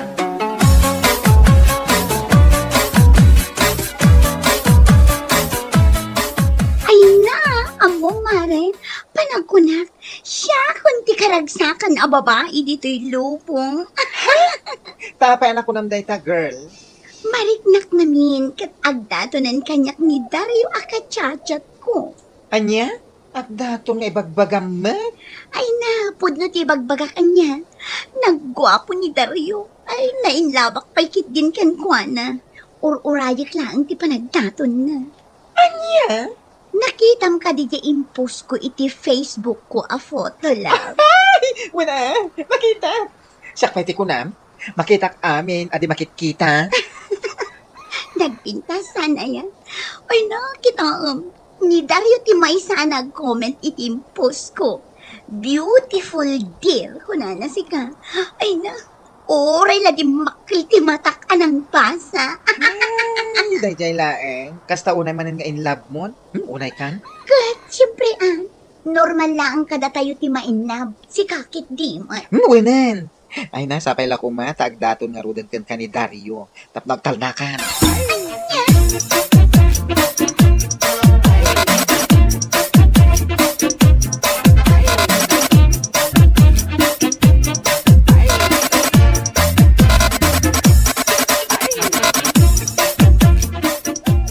Ay na, ammom, mare, panagkunak, siakon ti karagsakan a babai ditoy lubong. Ta apay a nakunam dayta, girl? Mariknak ngamin ket agdatonen kaniak ni Dario a kachatchatko. Ania? Agdaton nga ibagbagam met? Ay na, pudno ti ibagbagak ania. Nagguapo ni Dario. Ay, nainlabak pay ketdin kenkuana. Ur-urayek laeng ti panagdatonna. Ania? Nakitam kadi diay impostko iti Facebookko a Photo Lab? Ay, wen a, nakita. Siak pay ti kunam, makitak amin a di makitkita. Nagpintas sana yan. Ay na, kitaem. Ni Dario ti maysa a nag-comment iti impostko. "Beautiful, dear," kunana sika. Ay na, uray la dimmakkel ti matak a nangbasa. Ay, daydiay laeng. Kasta unay manen nga in love mon? Hmm, unay kan? Ket, siyempre, ah, normal laeng kadatayo ti ma-in love. Sika ketdi met. Hmm, wenen. Ay na, sapay la koma ta agdaton ngaruden kenka ni Dario tapno agtalnakan.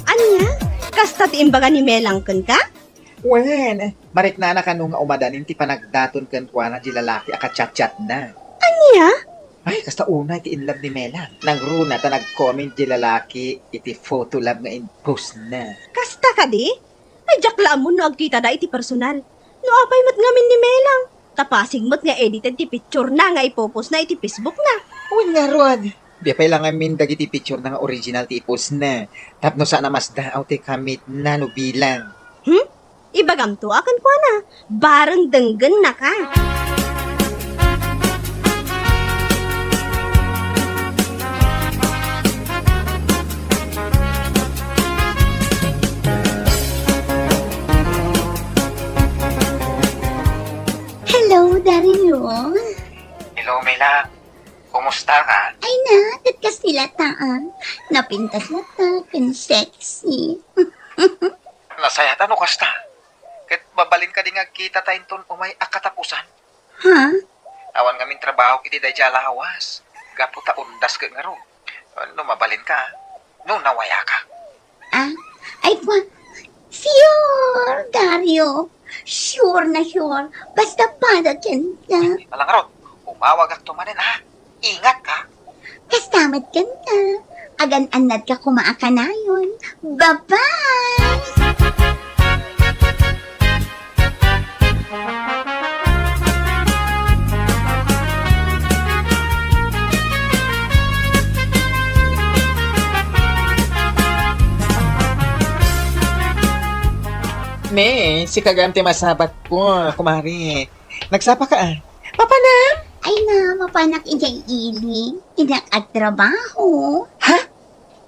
Ania? Kasta ti imbaga ni Melang kenka? Wen, mariknana kano nga umadanin ti panagdaton kenkuana di lalaki a kachatchatna. Ania? Ay, kasta unay ti in love ni Melang. Nangruna ta nag-comment di lalaki iti photo lab nga in-postna. Kasta kadi? Ay, diak la ammon no agkitada iti personal. No apay met ngamin ni Melang? Ta pasig met nga edited ti picturena nga ipo-postna iti Facebookna. Wen ngarud, di pay la ngamin dagiti picturena nga original ti i-postna. Tapno saan a masdaaw ti commitna no bilang. Hmm? Ibagamto a kenkuana, bareng denggennaka. Hello, Dario. Hello, Melang. Kumusta ka? Ay na, ket kasta latta, ah. Napintas latta, ken sexy. Nasayaat no kasta. Ket mabalin kadi nga agkitata inton umay a katapusan? Ha? Awan ngamin trabaho iti daydiay a lawas. Gapu ta undas ket ngarud. No mabalinka, no nawayaka. Ah, ay kua. Sure, Dario. Sure na sure. Basta para kenka. Ala ngarud, umawagakto manen, ha? Ingatka. Kasta met kenka. Agan-annadka koma a kanayon. Bye-bye! Ne, sika gayam ti masabatko, kumare. Nagsapaka, ah. Mapanam? Ay na, mapanak idiay ili. Diak agtrabaho. Ha?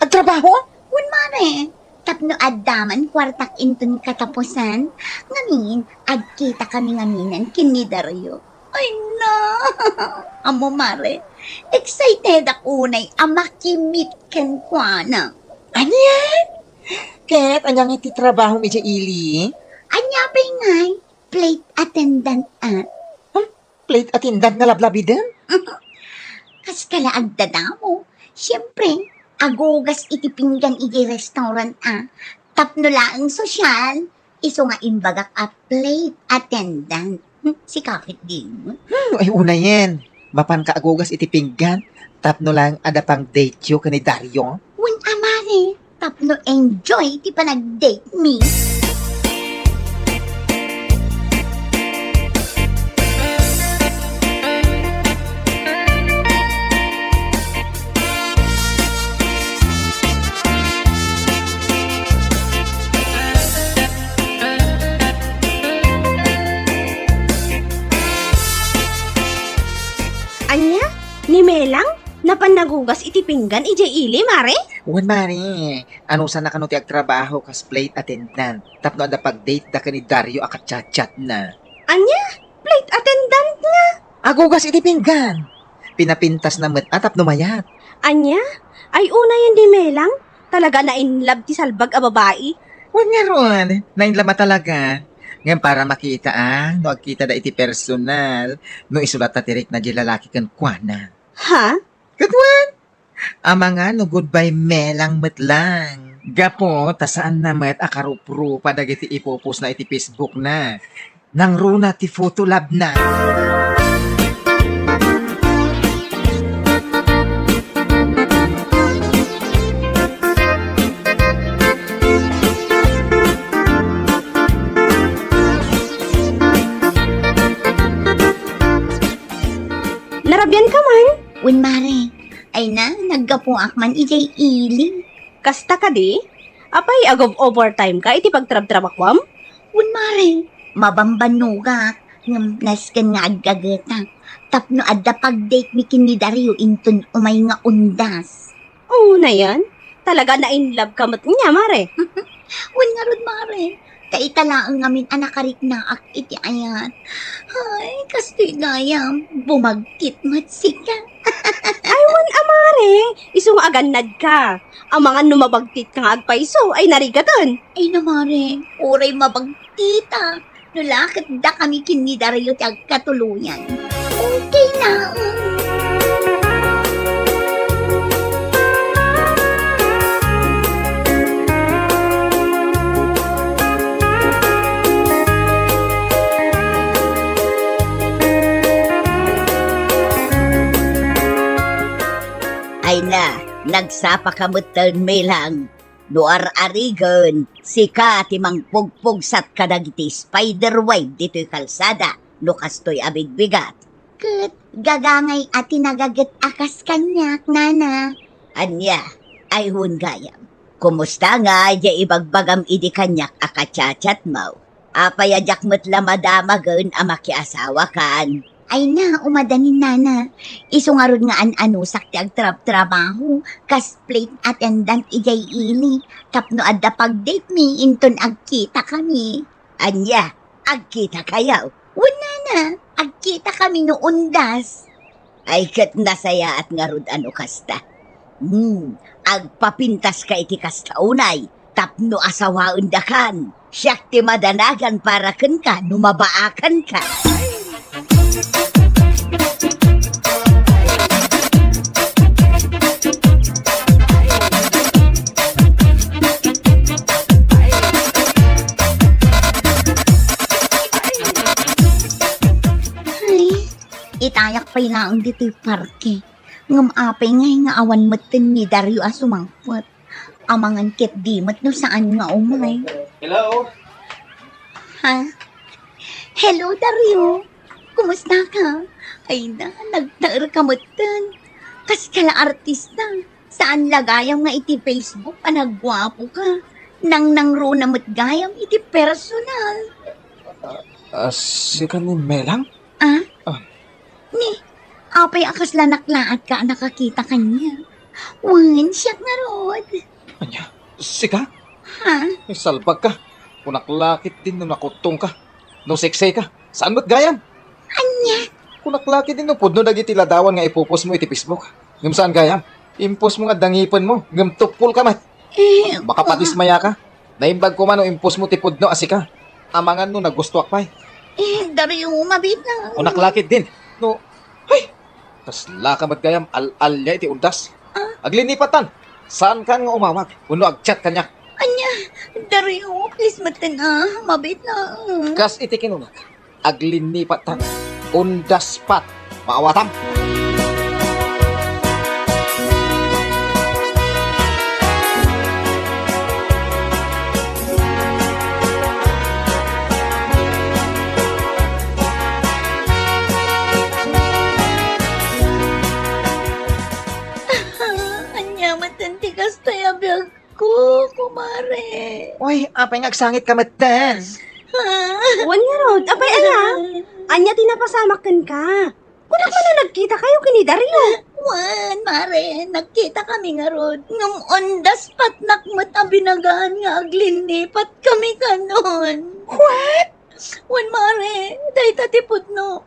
Agtrabaho? Wen, mare. Tapno adda man kuartak inton katapusan, ngamin, agkitakami ngaminen ken ni Dario. Ay na! Ammo, mare, excitedak unay a maki-meet kenkuana. Ania? Ket ania ngay ti trabahom idiay ili? Ania pay ngay? Flight attendant, ah. Hmm? Flight attendant nga lablabiden? Kas kala agdadamo, siempre, agugas iti pinggan iti restaurant a. Tapno laeng sosyal, isu nga imbagak a flight attendant. Hmm, sika ketdin. Hmm, ay unayen. Mapanka agugas iti pinggan, tapno laeng adda pang-date-yo ken ni Dario? Wen a mare, tapno enjoy ti panag-date mi. Ania? Ni Melang? Napan nagugas iti pinggan idiay ili, mare? Wen, mare. Anusana kano ti agtrabaho kas flight attendant tapno adda pag-date da ken ni Dario a kachatchatna. Ania? Flight attendant nga? Agugas iti pinggan. Pinapintasna met a tapno mayat. Ania? Ay, unayen ni Melang? Talaga na-in love ti salbag a babai? Wen ngarud, na-in love a talaga. Ngem para makita a, no agkitada iti personal, no isulatna ti rikna diay lalaki kenkuana. Ha? Ket wen, amangan no goodbye Melang met lang. Gapu ta saanna met a karuprupa dagiti ipupostna iti Facebookna. Nangruna ti photo labna. Narabian ka man? Wen, mare. Ay na, naggapuak man idiay ili. Kasta kadi? Apay, agov-overtime ka iti pagtrabtrabahuam? Wen, mare, mabambannogak, ngem nasken nga aggagetak. Tapno adda pag-date mi ken ni Dario inton umay nga undas. Unayen, talaga na-in love ka met nia, mare. Wen ngarud, mare, ta ita laeng ngamin a nakariknaak iti ayat. Ay, kastoy gayam, bumagtit met sika. Ay, wen a, mare, isu nga agannad ka. Amangan no mabagtit ka nga agpayso, ay narigaten. Ay na, mare, uray mabagtitak. No la ket dakami ken ni Dario ti agkatuloyan. Okay laeng. Ay na, nagsapa ka metten, Melang. No ar-arigen, sika ti mangpugpugsat kadagiti spider web ditoy kalsada no kastoy a bigbigat. Ket gagangay a ti nagaget a kas kaniak, nana. Ania? Ay wen gayam. Kumusta ngay diay ibagbagam idi kaniak a kachatchatmo? Apay a diak met la madamagen a makiasawakan? Ay na, umadanin, nana. Isu ngarud nga an-anusak ti agtrabtrabaho kas flight attendant idiay ili tapno adda pag-date mi inton agkitakami. Ania, agkitakayo? Wen, nana, agkitakami no undas. Ay, ket nasayaat ngarud a no kasta. Hmm, agpapintaska iti kasta unay tapno asawaendakan. Siak ti madanagan para kenka no mabaakanka. Ay, itayak pay laeng ditoy parke. Ngem apay ngay nga awan metten ni Dario a sumangpet? Amangan ketdi met no saan nga umay. Hello? Ha? Hello, Dario. Kumusta ka? Ay na, nagtaer ka metten. Kas ka la artista. Saan la gayam nga iti Facebook a nagguapo ka. Nangnangruna met gayam iti personal. Ah, sika ni Melang? Ah? Ah. Ni, apay a kasla naklaat ka a nakakita kaniak? Wen, siak ngarud. Ania? Sika? Ha? Ay, salbag ka. Kunak la ketdin no nakuttong ka. No sexy ka. Saan met gayam? Ania? Kunak la ketdin no pudno dagiti ladawan nga ipopost mo iti Facebook. Ngem saan gayam? Impost mo nga adda ngipen mo. Ngem tuppol ka met. Eh, makapadismaya ka. Naimbag koma no impost mo ti pudno a sika. Amangan no nagustuak pay. Eh, Dario, mabiit na. Kunak la ketdin. No, ay! Kaslaka met gayam al-alia iti undas. Ah? Aglinipattan. Saankan nga umawag wenno ag-chat kaniak? Ania, Dario, please metten a, mabiit laeng. Kas iti kinunak, aglinipattan. Undas pat. Maawatam. Ania metten ti kastoy a biagko, kumare? Oy, apay nga agsangitka metten? Ah. Wen ngarud, apay aya? Ania ti napasamak kenka? Kunak man a nagkitakayo ken ni Dario? Wen, mare, nagkitakami ngarud. Ngem undas patnak met a binagaan nga aglinnipatkami kanon. What? Wen, mare, dayta ti pudno.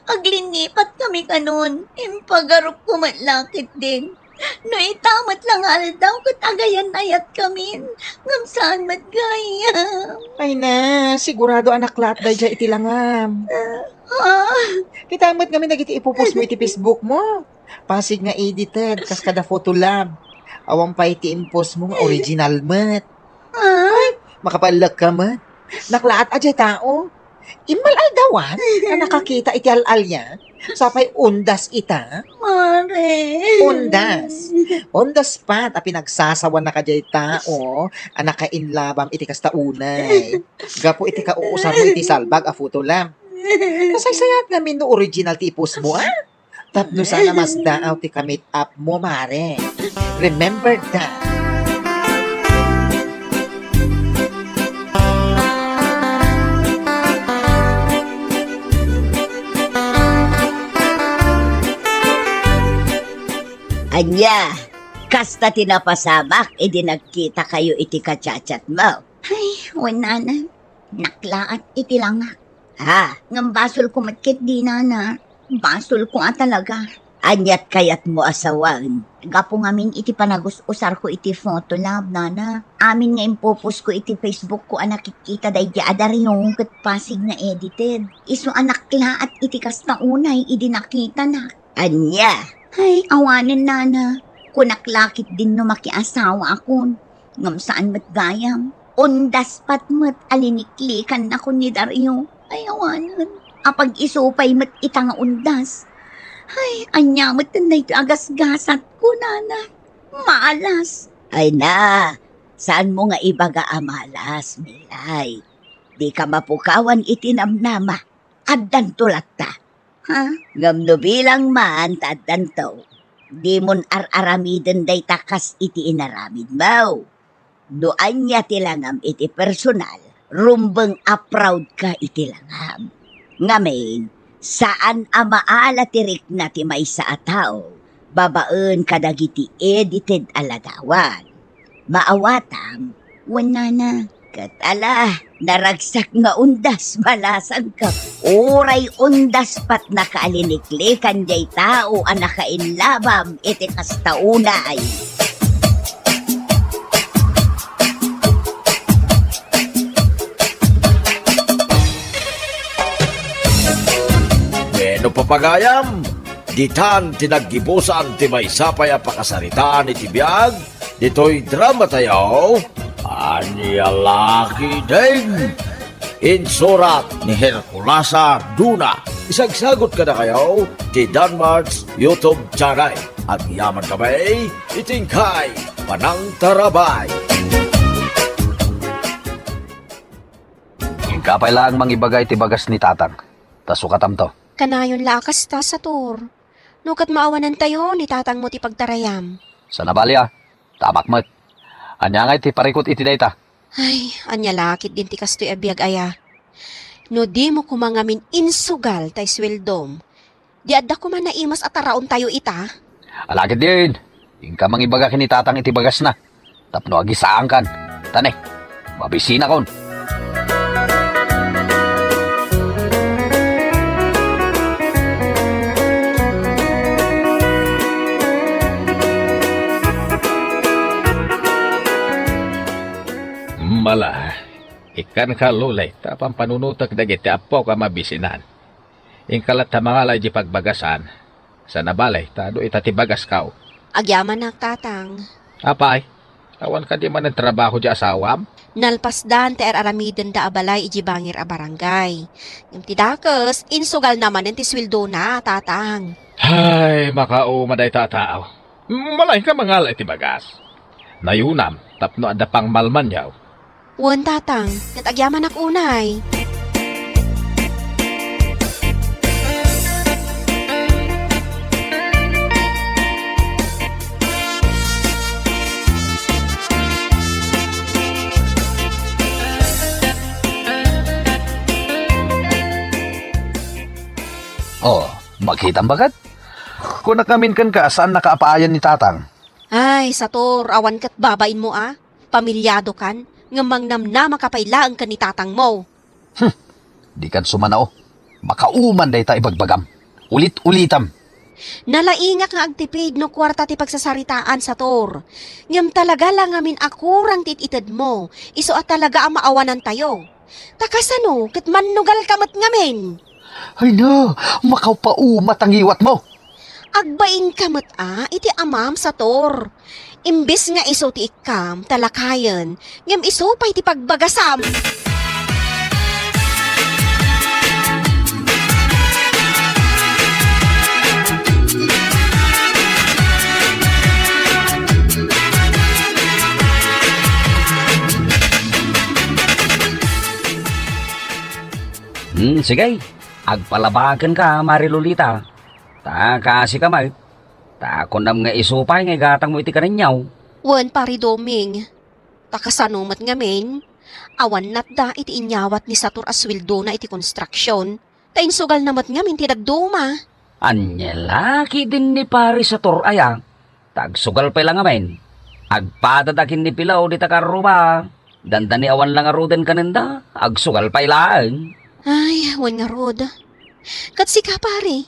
Aglinnipatkami kanon. Impagarupko met la ketdin. No ita met la nga aldaw ket agayan-ayatkamin, ngem saan met gayam. Ay na, sigurado a naklaat daydiay iti langam. Ah. Kita met ngamin dagiti ipopost mo iti Facebook mo. Pasig nga edited, kas kada photo lab. Awan pay ti impost mo nga original met. Ah? Ay, makapaellek ka met. Naklaat a diay tao. Immal-aldawan a nakakita iti al-alia. Sapay undas ita. Mare. Undas. Undas pat a pinagsasawanaka diay tao a nakainlabam iti kasta unay. Gapu iti kauusar mo iti salbag a photo lab. Nasaysayaat ngamin no original ti ipost mo, a? Tapno saan a masdaaw ti ka-meet up mo, mare. Remember that. Ania, kasta ti napasamak idi nagkitakayo iti ka-chat-chat mo? Ay, wen nana, naklaat iti langak. Ha? Ngem basolko met ketdi, nana. Basolko a talaga. Aniat kayatmo a sawen? Gapu ngamin iti panagus-usarko iti photo lab, nana. Amin nga impopostko iti Facebookko a nakikita daydi a Dario ket pasig nga edited. Isu a naklaat iti kasta unay idi nakitanak. Ania? Ay, awanen, nana. Kunak la ketdin no makiasawaakon. Ngem saan met gayam. Undas pat met a liniklikannakon ni Dario. Ay, awanen. Apag-isu pay met ita nga undas. Ay, ania met daytoy a gasgasatko, nana. Malas. Ay na, saan mo nga ibaga a malas, Milay? Dika mapukawan iti namnama. Addanto latta. Ha? Ngem no bilang man ta addanto, dimon ar-aramiden dayta kas iti inaramidmo. No ania ti langam iti personal, rumbeng a proud ka iti langam. Ngamin, saan a maala ti rikna ti maysa a tao babaen kadagiti edited a ladawan. Maawatam, wen nana. Ket ala, naragsak nga undas, malasangko. Uray undas patnaka a liniklikan diay tao a nakainlabam iti kasta unay. Wenno, pagayam, ditan ti naggibusan ti maysa pay a pakasaritaan iti biag ditoy dramatayo, Ania La Ketdin. Insurat ni Herculasa Duna. Isagsagut kadakayo ti Danmart's YouTube channel. Agyaman kami iti inkay panangtarabay. Inka pay laeng mangibaga iti bagas ni Tatang, ta sukatamto. Kanayon la a kasta, Sator. No ket maawanantayo ni tatangmo ti pagtarayam. Saan a bali a, ta amak met. Ania ngay ti parikut iti dayta? Ay, ania la ketdin ti kastoy a biag aya? No dimo koma ngamin insugal tay sueldom, di adda koma naimas a taraontayo ita? Ala ketdin, inka mangibaga ken ni Tatang iti bagasna. Tapno agisaankan. Ta ne, mabisinakon. Mala, ikkanka, Lulay, ta pampanunotek dagiti appok a mabisinan. Inka latta mangala idiay pagbagasan. Saan a bale, ta adu ita ti bagaskaw. Agyamanak, Tatang. Apay, awan kadi manen trabaho di asawam? Nalpasdan ti ar-aramidenda a balay iji bangir a barangay. Ngem ti dakes, insugalna manen ti sueldona, Tatang. Ay, makauma dayta a tao. Malaingka mangala iti bagas. Nayunam tapno adda pangmalmaniaw. Wen, Tatang, ket agyamanak unay. Oh, makitam baket? Kunak ngamin kenka, saannaka a paayan ni Tatang. Ay, Sator, awan ket babainmo a. Pamilyadokan, ngem mangnamnamaka pay laeng ken ni tatangmo. Hmm, dikan sumanao. Makauman dayta ibagbagam. Ulit-ulitam. Nalaingak nga agtipid no kuarta ti pagsasaritaan, Sator. Ngem talaga la ngamin a kurang ti it-itedmo, isu a talaga a maawanantayo. Ta kasano ket mannugalka met ngamin? Ay na, makapauma ta ngiwatmo. Agbainka met a iti amam, Sator. Imbes nga isu ti ikkam ta lakayen, ngem isu pay ti pagbagasam. Hmm, sige. Agpalabakenka, Mari Lolita. Ta kaasika met. Ta kunam nga isu pay nga igatangmo iti kanenyaw. Wen, Pari Doming. Ta kasano met ngamin, awan natda iti inyawat ni Sator a sueldona iti konstruksion. Ta insugalna met ngamin ti dadduma. Ania la ketdin ni Pari Sator aya? Ta agsugal pay la ngamin. Agpadada ken ni Pilaw dita karruma. Dandani awan la ngaruden kanenda, agsugal pay laeng. Ay, wen ngarud. Ket sika, pare,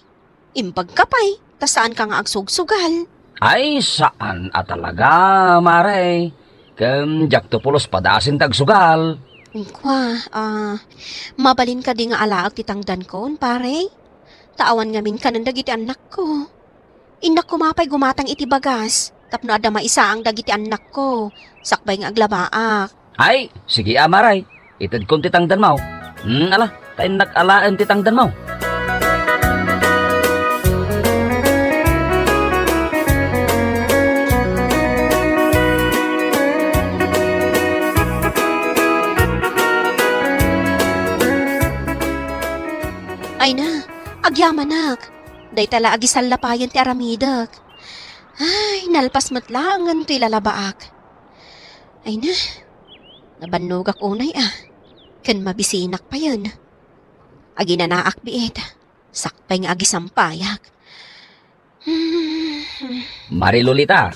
imbagka pay, ta saanka nga agsugsugal. Ay, saan a talaga, mare. Ken diakto pulos padasen ti agsugal. Kua, ah, mabalin kadi nga alaek ti tangdankon, pare? Ta awan ngamin kanen dagiti annakko. Innak koma pay gumatang iti bagas tapno adda maisaang dagiti annakko, sakbay nga aglabaak. Ay, sige a, mare. Itedkon ti tangdanmo. Hmm, ala, ta innak alaen ti tangdanmo. Ay na, agyamanak. Dayta la agisallapayen ti aramidek. Ay, nalpas met laengen toy lalabaak. Ay na, nabannogak unay a, ken mabisinak payen. Aginanaak biit, sakbay nga agisampayak. Hmm. Mari Lolita,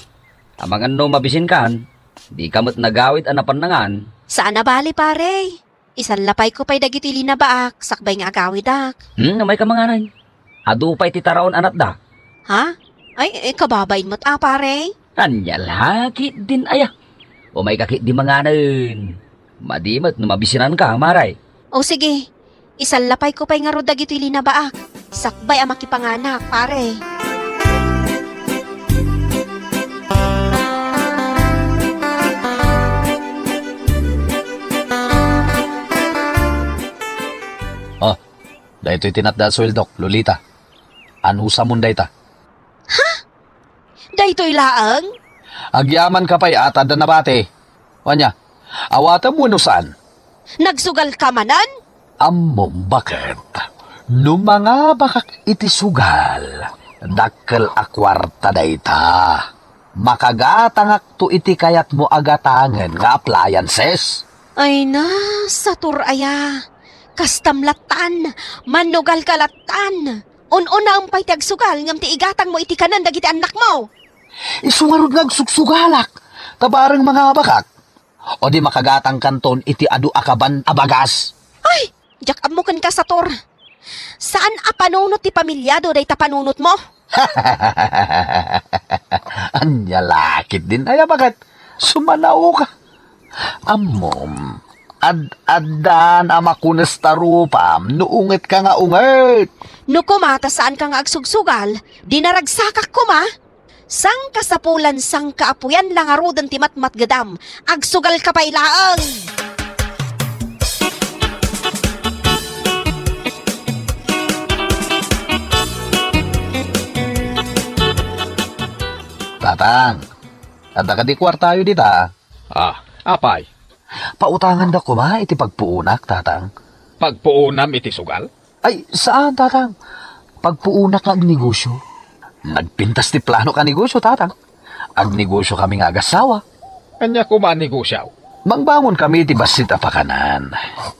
amangan no mabisinkan, dika met nagawid a napannangan. Saan a bali, pare. Isallapayko pay dagiti linabaak sakbay nga agawidak. Hmm, umayka manganen. Adu pay ti taraon a natda. Ha? Ay, eh, kababain met a, pare. Ania la ketdin aya? Umayka ketdi manganen. Madi met no mabisinanka, mare. O sige, isallapayko pay ngarud dagiti linabaak. Sakbay a makipanganak, pare. Oh, daytoy ti natda a sueldok, Lolita. Anusamon dayta? Ha? Daytoy laeng? Agyamanka pay a ta adda nabati. Ania, awatem wenno saan? Nagsugalka manen? Ammom baket, no mangabakak iti sugal, dakkel a kuarta dayta. Makagatangakto iti kayatmo a gatangen nga appliances. Ay na, satur aya. Kastam lattan, mannugalka lattan. Un-unaem pay ti agsugal ngem ti igatangmo iti kanen dagiti annakmo. Isu ngarud nga agsugsugalak, ta bareng mangabakak. O di makagatangkanton iti adu a kaban a bagas. Ay, diak ammo kenka, satur. Saan a panunot ti pamilyado dayta panunotmo? Ania la ketdin aya baket? Sumanaoka. Ammom, Ad-addan a makunes ta rupam no ungetka nga unget. No koma ta saanka nga agsugsugal, di naragsakak koma. Sangkasapulan, sangkaapuyan la ngaruden ti matmatgedam. Agsugalka pay laeng. Tatang, adda kadi kuartayo dita? Ah, apay? Pautanganda koma iti pagpuonak, Tatang. Pagpuonam iti sugal? Ay, saan, Tatang. Pagpuonak nga agnegosyo. Nagpintas ti planok a negosyo, Tatang. Agnegosyokami nga agassawa. Ania koma a negosyo? Mangbangon kami iti bassit a pakanan.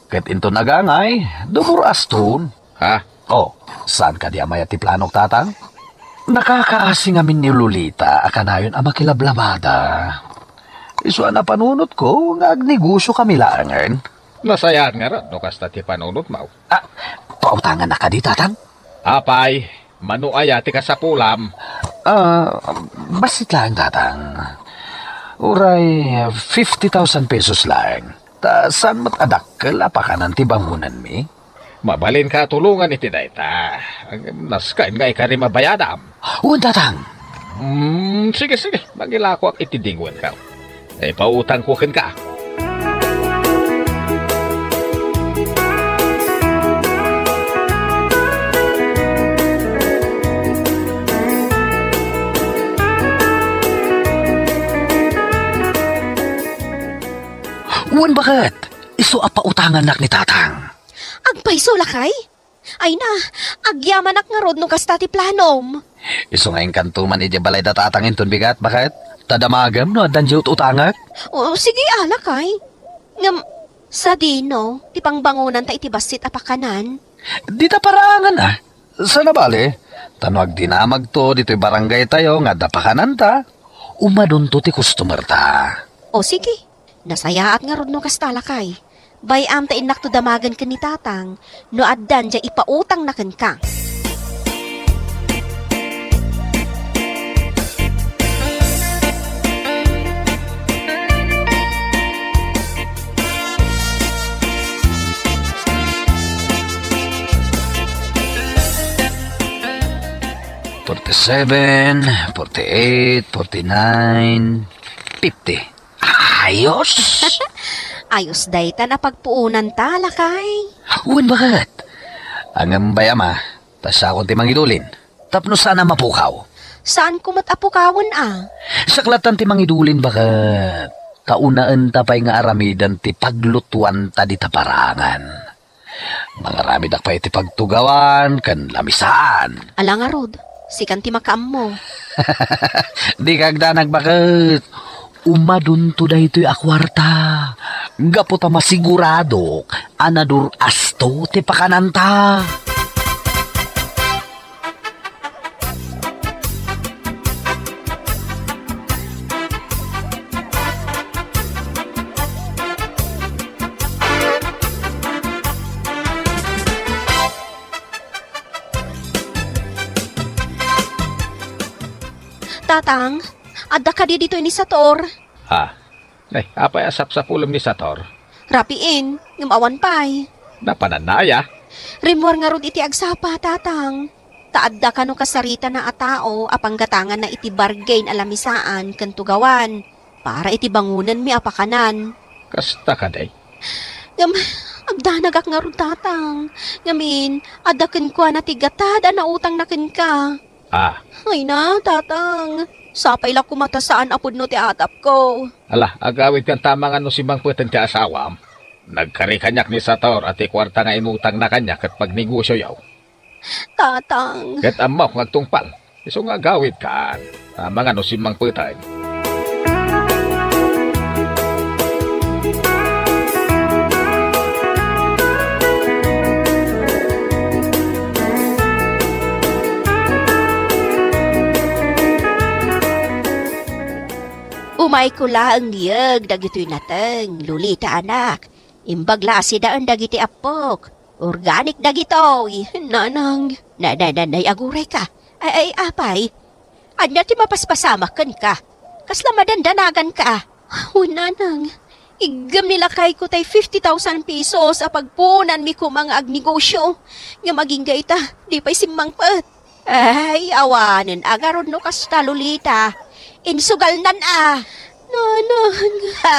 Ket inton agangay, dumur-aston. Ha? Oh, saan kadi a mayat ti planok, Tatang? Nakakaasi ngamin ni Lolita a kanayon a makilablabada. Isu a napanunotko nga agnegosyokami laengen. Nasayaat ngarud no kasta ti panunotmo. Ah, pautangannak kadi, Tatang? Apay, mano aya ti kasapulam? Ah, bassit laeng, Tatang. Uray fifty thousand pesos laeng. Ta saan met a dakkel a pakanan ti bangonanmi? Mabalinka a tulongan iti dayta. Nasken nga ikarim a bayadam. Wen, Tatang. Hmm, sige, sige. Mangilakoak iti dingoenko. Ipautangko kenka. Wen, baket. Isu a pautangannak ni Tatang. Agpayso, lakay? Ay na, agyamanak ngarud no kasta ti planom. Isu nga inkanto man idiay balay da Tatang inton bigat, baket? Ta damagem no addan diay ut-utangek. O, sige, a, lakay. Ngem, sadino ti pangbangonanta iti bassit a pakanan? Dita paraangan, a. Saan a bale, ta no agdinamagto ditoy barangaytayo nga adda pakananta, umadunto ti customerta. O, sige. Nasayaat ngarud no kasta, lakay. Bay-am ta innakto damagen ken ni Tatang no addan diay ipautangna kenka. Forty-seven, forty-eight, forty-nine, fifty. Ayos! Ayos dayta a pagpuonanta, lakay. Wen, baket. Ngem bay-am, a, ta siakon ti mangidulin. Tapno saan a mapukaw. Saanko met a pukawen, a. Siak lattan ti mangidulin, baket. Kaunaenta pay nga aramiden ti paglutuanta dita paraangan. Mangaramidak pay iti pagtugawan ken lamisaan. Ala ngarud, sikan ti makaammo. Dika agdanag, baket. Umadunto daytoy a kuarta. Gapu ta masiguradok a nadur-asto ti pakananta. Tatang, adda kadi ditoy ni Sator? Ah, Nay, apay a sapsapulem ni Sator? Rapiin, ngem awan pay. Napananna aya? Rimmuar ngarud iti agsapa, Tatang. Ta adda kano kasaritana a tao a panggatanganna iti bargain a lamisaan ken tugawan para iti bangonenmi a pakanan. Kasta kadi? Ngem, agdanagak ngarud, Tatang. Ngamin, adda kenkuana ti gatad a nautangna kenka. Ah. Ay na, Tatang. Sapay la koma ta saan a pudno ti atapko. Ala, agawidkan ta amangan no simmangpeten ti asawam. Nagkari kaniak ni Sator a ti kuarta nga inutangna kaniak ket pagnegosioyo. Tatang. Ket ammok nga agtungpal. Isu nga agawidkan. Amangan no simmangpeten. Umayko laeng yeg dagitoy nateng, Lolita anak. Imbag la a sidaen dagiti appok. Organic dagitoy, nanang. Na, na, na, nay, agurayka. Ay, ay, apay. Ania ti mapaspasamak kenka? Kasla madandanaganka. Wen, nanang. Iggem ni lakayko tay fifty thousand pesos a pagpuonanmi koma nga agnegosyo. Ngem agingga ita, di pay simmangpet. Ay, awanen a ngarud no kasta, Lolita. Insugalnan a. Nanang. Ha!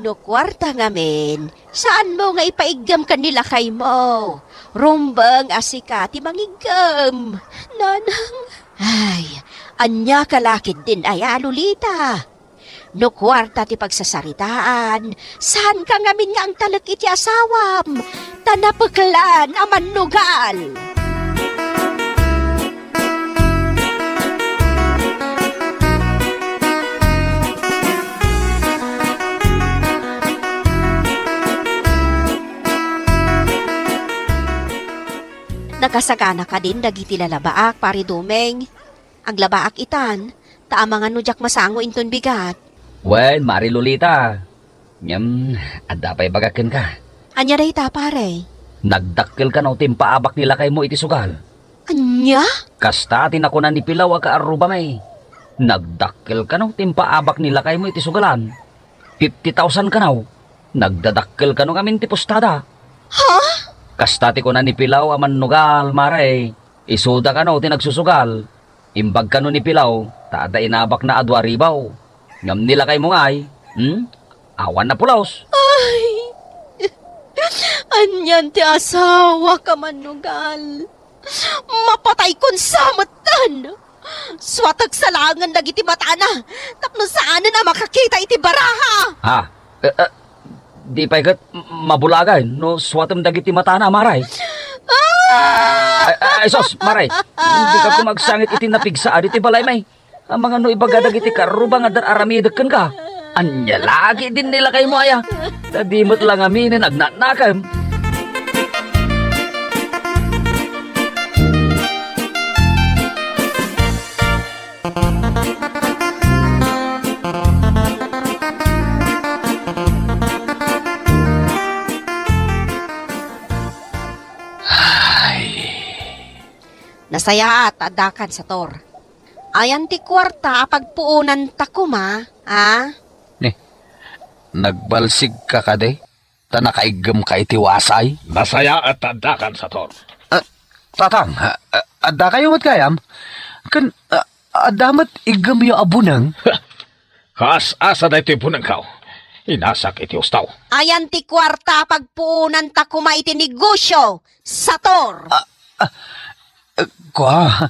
No kuarta ngamin, saanmo nga ipaiggem ken ni lakaymo. Rumbeng a sika ti mangiggem. Nanang. Ay, ania ka la ketdin aya, Lolita? No kuarta ti pagsasaritaan, saanka ngamin nga agtalek iti asawam, ta napeklan a mannugal. Nakasagana kadin dagiti lalabaak, Pare Domeng? Aglabaak itan, ta amangan no diak masango inton bigat. Wen, Mare Lolita. Ngem, adda pay ibagak kenka. Ania dayta, pare? Nagdakkel kano ti impaabak ni lakaymo iti sugal. Ania? Kasta ti nakuna ni Pilaw a kaarrubami. Nagdakkel kano ti impaabak ni lakaymo iti sugalan. Fifty thousand kano. Nagdadakkel kano ngamin ti pustada. Ha? Kasta ti kuna ni Pilaw a mannugal, mare. Isuda kano ti nagsusugal. Imbag kano ni Pilaw, ta adda inabakna a dua ribu. Ngem ni lakaymo ngay, hmm? Awan a pulos. Ay! Anian ti asawak a mannugal? Mapataykon sa metten! Suatek sa laengen dagiti matana tapno saanen a makakita iti baraha! Ha? Eh, eh, di pay ket m-, mabulagan no suatem dagiti matana, mare? Ah! Ay, ay, ay, sus, mare. Dika koma agsangit iti napigsa a ditoy balaymi. Amangan no ibaga dagiti kaarruba nga dar-aramidek kenka. Ania la ketdin ni lakaymo aya? Ta di met la ngaminen agnanakem. Ay. Nasayaat a addakan, Sator. Ayan ti kuarta a pagpuonanta koma, a? Ni, nagbalsigka kadi? Ta nakaiggemka iti wasay? Nasayaat a addakan, Sator. Ah, Tatang, ah, ah, addakayo met gayam? Ken, ah, adda met iggemyo a buneng? Kaas-asa daytoy bunengko. Inasak iti husto. Ayan ti kuarta a pagpuonanta koma iti negosio, Sator. Ah, ah, eh, kua,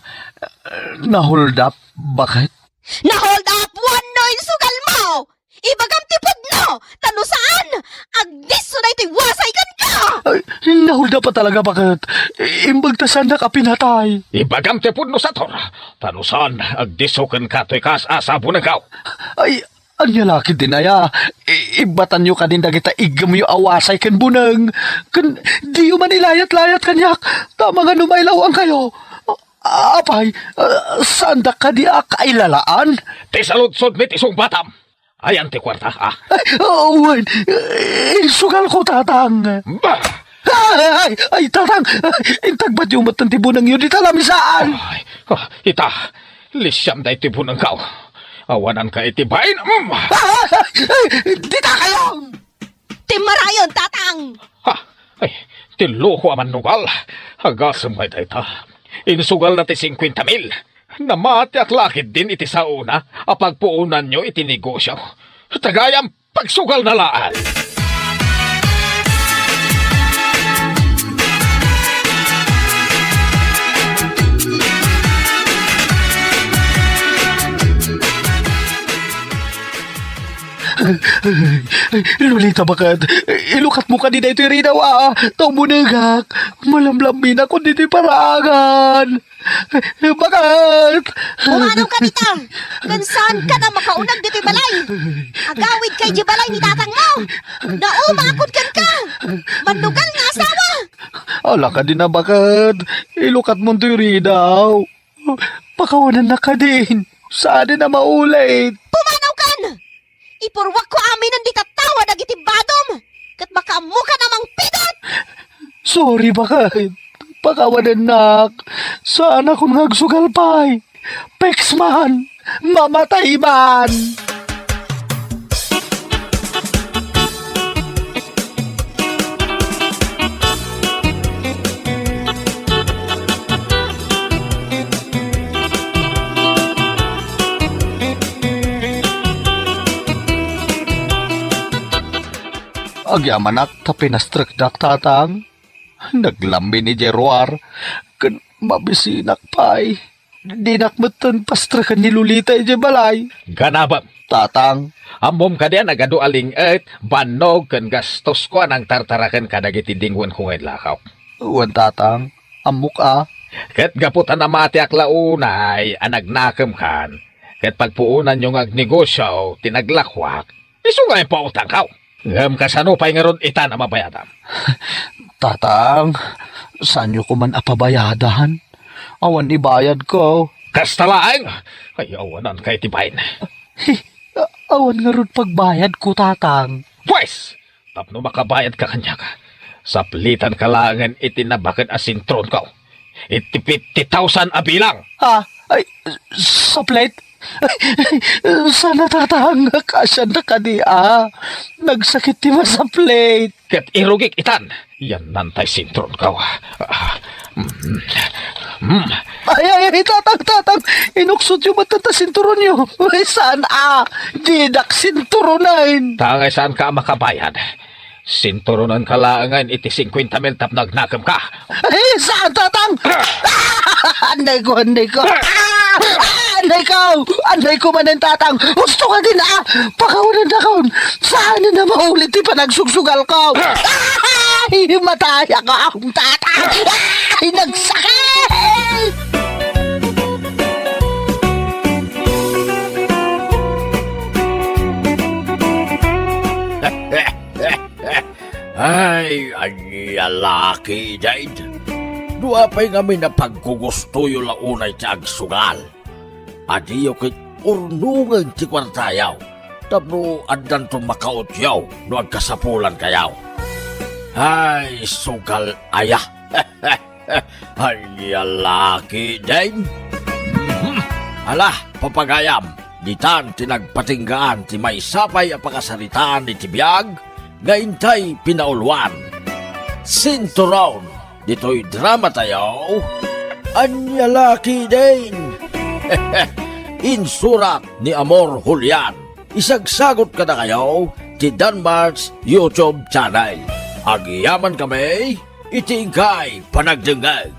nahuldap, baket? Nahuldap wenno insugalmo? Ibagam ti pudno, ta no saan, agdisso daytoy wasay kenka! Ay, nahuldap a talaga, baket? Imbag ta saannak a pinatay. Ibagam ti pudno, Sator, ta no saan, agdisso kenka toy kaas-asa a bunengko. Ay, ania la ketdin aya? I-, ibbatanyo kadin dagita iggemyo a wasay ken buneng. Ken diyo man ilayat-layat kaniak, ta amangan no mailawankayo. Apay, ah, saandak kadi a kailalaan? Ti saludsodmi ti sungbatam. Ayan ti kuarta, ah. Ay, ah, wen, eh, insugalko, Tatang. Bah! Ay, ay, ay, Tatang! Intagbatyo met ti bunengyo dita lamisaan! Ay, ah, ita, lisiam daytoy bunengko. Awananka iti bain, mm! Ay, ay, ay, dita kayo! Ti marayon, Tatang! Ha? Ay, ti loko a mannugal. Agasem ngay dayta. Insugalna ti singkuenta mil. Namatiak la ketdin iti saona a pagpuonanyo iti negosio. Ta gayam, pagsugalna laeng. Lolita, baket, ilukatmo kadi daytoy ridaw, a, ta umunegak. Malamlamminak ditoy paraangan. Baket! Pumanawka dita! Ken saanka a makauneg ditoy balay! Agawidka idiay balay ni tatangmo! Naumaakon kenka! Mannugal nga asawa! Ala kadin a, baket, ilukatmo ditoy ridaw. Pakawanennak kadin. Saanen a maulit. Pumanawkan! Ipurruakko aminen ti tattao a dagiti badom, ket makaammokan a mangpidut! Sorry, baket. Pakawanennak. Saanakon nga agsugal pay. Peks man! Mamatay man! Agyamanak ta pinastrekdak, Tatang. Naglammi ni Jeroar, ken mabisinak pay. Dinak metten pastreken ni Lolita idiay balay. Ganabem. Tatang. Ammom kadi a nagadu a ling-et, bannog, ken gastosko a nangtartaraken kadagiti dingwenko nga idlakaw? Wen, Tatang. Ammok a. Ket gapu ta namatiak la unay a nagnakemkan, ket pagpuonanyo nga agnegosio ti naglakoak, isu nga impautangkaw. Ngem kasano pay ngarud itan a mabayadam? Tatang, saanyo koman a pabayadan? Awan ibayadko. Kasta laeng! Ay, awananka iti bain. Hi, a-, awan ngarud pagbayadko, Tatang. Pues, tapno makabayadka kaniak, saplitanka laengen iti nabaked a sinturonko. Iti fifty thousand a bilang. Ha? Ay, saplit? Sana, Tatang, kaasianna kadi a. Nagsakit ti masaplit. Ket irugik itan. Yan nantay sinturonko. Ah, mm, mm. Ay, ay, ay, Tatang, Tatang. Inuksotyo met ta sinturonyo. Ay, saan a. Dinak sinturonen. Tangay saanka a makabayad. Sinturonenka laengen iti singkuenta mil tapno agnakemka. Ay, saan, Tatang? Ah! Anday ko, anday ko. Ah! Ah! Anday ko! Anday ko manen, Tatang! Husto ka din, ah! Pakawanandakon! Saan na mauli ti panagsugsugal ko? Ay, matay ako, Tatang! Ay, nagsakit! Ay, ania la ketdin? Dua pay ngamin a paggugustoyo la unay ti agsugal. Adiyo ket urnongen ti kuartayo tapno addanto makautyo no agkasapulankayo. Ay, sugal aya. Ania la ketdin? Mhm. Ala, papagayam, ditan ti nagpatinggaan ti maysa pay a pakasaritaan iti biag nga intay pinauluan. Sinturon, ditoy dramatayo, Ania la ketdin? Insurat ni Amor Julian. Isagsagot kadakayo ti Danmar's YouTube channel. Agyamankami iti inkay panagdengngeg.